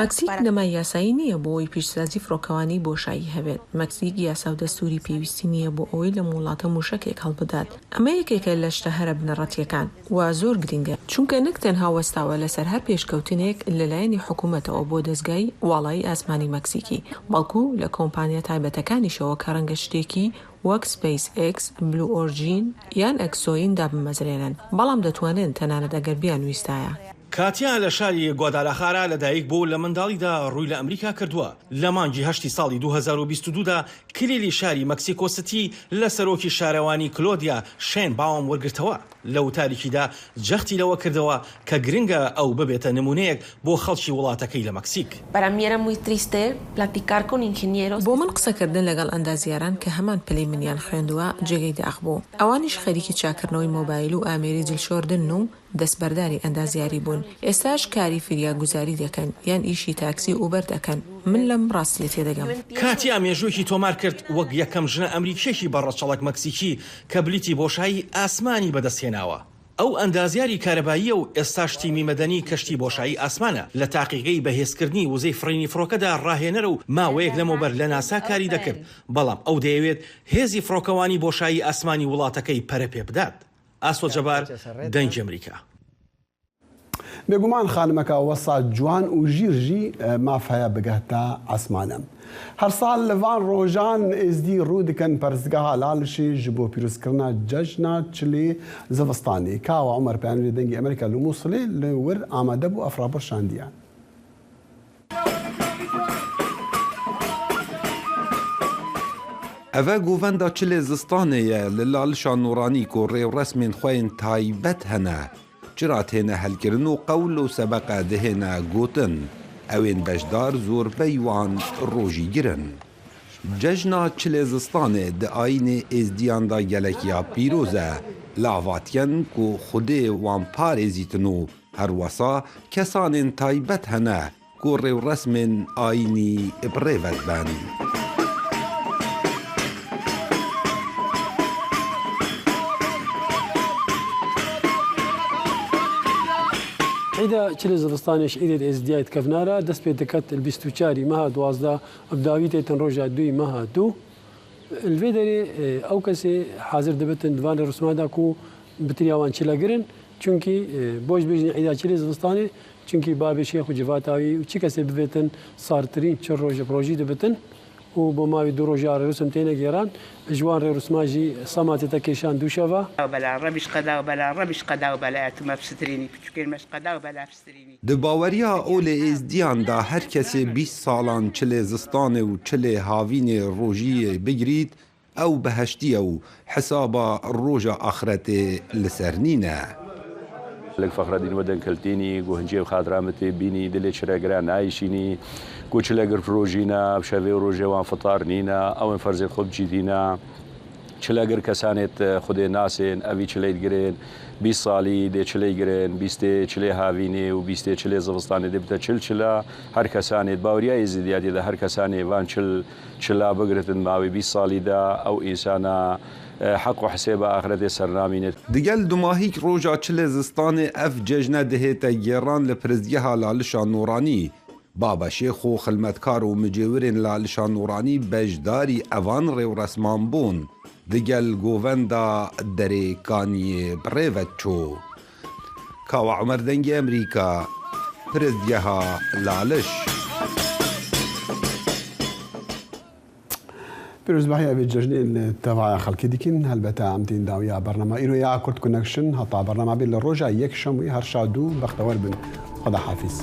مەکسیک بنەمای یاسایی نییە بۆ ئەوەی پیشسازی فڕۆکەوانی بۆشایی هەبێت. مەکسیک یاسا و دەستووری پێویستی نییە بۆ ئەوەی لەم وڵاتە مووشەکێک هەڵبدات. ئەمە یەکێکە لە شتە هەرە بنەڕەتییەکان و زۆر گرنگە، چونکە نەک تەنها وەستاوە لەسەر هەر پێشکەوتنێک لە لایەنی حکوومەتەوە بۆ دەزگای واڵایی ئاسمانی مەکسیکی، بەڵکو لە کۆمپانیا تایبەتەکانیشەوە کە ڕەنگە شتێکی وەک سپەیس ئێکس، بلو ئۆرجین یان ئەکسۆین دابمەزرێنن، بەڵام دەتوانن تەنانەت ئەگەر بیانویستایە. کاتیا لە شاری گوادالاخارا لەدایک بوو و لە منداڵیدا ڕووی لە ئەمریکا کردووە. لە مانگی هەشتی ساڵی 2022 دا کلیلی شاری مەکسیکۆ ستی لە سەرۆکی شارەوانی کلۆدیا شێنباوم وەرگرتەوە. لە وتاریکیدا جەختی لەوە کردەوە کە گرنگە ئەو ببێتە نمونەیەک بۆ خەڵکی وڵاتەکەی لە مەکسیک. بۆ من قسەکردن لەگەڵ ئەندازیاران کە هەمان پلەی منیان خوێندووە جێگەی داخ بوو. ئەوانیش خەریکی چاککردنەوەی مۆبایل و ئامێری جلشۆردنن و دەستبەرداری ئەندازیاری بوون. ئێستاش کاری فریاگوزاری دەکەن یان ئیشی تاکسی و ئوبەر دەکەن. من لەم ڕاستییە تێدەگەم. کاتیا مێژووێکی تۆمار کرد وەک یەکەم ژنە ئەمریکییەکی بە ڕەچەڵەک مەکسیکی کە بلیتی بۆشایی ئاسمانی بەدەستهێناوە. ئەو ئەندازیاری کارەباییە و ئێستاش تیمی مەدەنی کەشتی بۆشایی ئاسمانە، لە تاقیگەی بەهێزکردنی وزەی فڕینی فڕۆکەدا ڕاهێنەرە و ماوەیەک لەمەوبەر لە ناسا کاری دەکرد، بەڵام ئەو دەیەوێت هێزی فڕۆکەوانی بۆشایی ئاسمانی وڵاتەکەی پەرە پێبدات. ئاسۆ جەبار، دەنگی ئەمریکا. بێگومان خانمەکە وەسا جوان و ژیر ژی ماف هەیە بگەهتە عەسمانە. هەر ساڵ لە ڤان ڕۆژان ئێزدی ڕوو دکەن پەرستگەها لالشێ ژ بۆ پیروزکردنا جەژنا چلێ زڤستانێ. کاوە عومەر پەیامنێری دەنگی ئەمریکا لە موسڵێ لە ور ئامادە بوو ئەف ڕاپۆرت شاندیە. Eve govenda çilê zistanê ye li Lalişa Nûranî ku rêwresmên xwe yên taybet hene. Çira têne helkirin û qewl û sebeqe dihêne gotin. Ewên beşdar zorbey wan rojîgir in. Cejna çilê zistanê di ayînê êzdiyan de gelek ya pîroz e. Lavatyen ku Xwedê wan parêzîtin û her wesa kesanên taybet hene ku rêwresmên ayînî bi rê ve dibin. Îda çilê zivistanê ji îdê Êzidiyayê dikevnara dest pê diket li 24 meha 12 bi dawî têtin roja duyî meha du. Li vê derê ew kesê hazir dibitin di van rêwresman de ku bitiriya wan çile girin. Çunkî boş bêjin îda çilê zivistanê çunkî babê şêx û civata wî û çi kesê bivêtin sartirîn çil roj bi rojî dibitin û bo mawî du roja rêwresm têne gêran ji wan rêwresma jî sema tête kêşan du şeva. Di baweriya olê êzdiyan de her kesê 20 salan çilê zistanê û çilê havînê rojiyê bigirît ew biheştî ye û hisaba roja axretê li ser nîne. Lik Fexredîn we denkeltînî ku hincê xatira min tê bînî dilê çiregira nayişînî ku çilegir firojîne bi şevê û rojê wan fitar nîne ewên ferzên xwe bicîdîne çilegir kesanê Xwedê nasên evî çiley digirên 20 salî dê çiley girên bîstê çilê havînê û bîstê çilê zivistanê dê bite çil çila her kesanê baweriya Êzidiyatê de her kesanê van çil çila bigirtin mawê 20 salî de ew însana heq û hisêba axretê ser namîne. Digel dumahîk roja çilê zistanê ev cejne dihête gêran li Piristgeha Lalişa Nûranî. Baba Şêx û xilmetkar û micêwirên Lalişa Nûranî beşdarî evan rêwresman bûn. Digel govenda derê kaniyê bi rê ve çû. کاوە عومەر دەنگی ئەمریکا، پرستگەها لالش. پیرۆزباهی ئەڤ جەژنێ li tevaya xelkê dikin. Helbete em tên dawiya bernama îro ya Kurd Connection. Heta bernama bê li roja yekşemê her şad û bextewer bin. Xweda hafîz.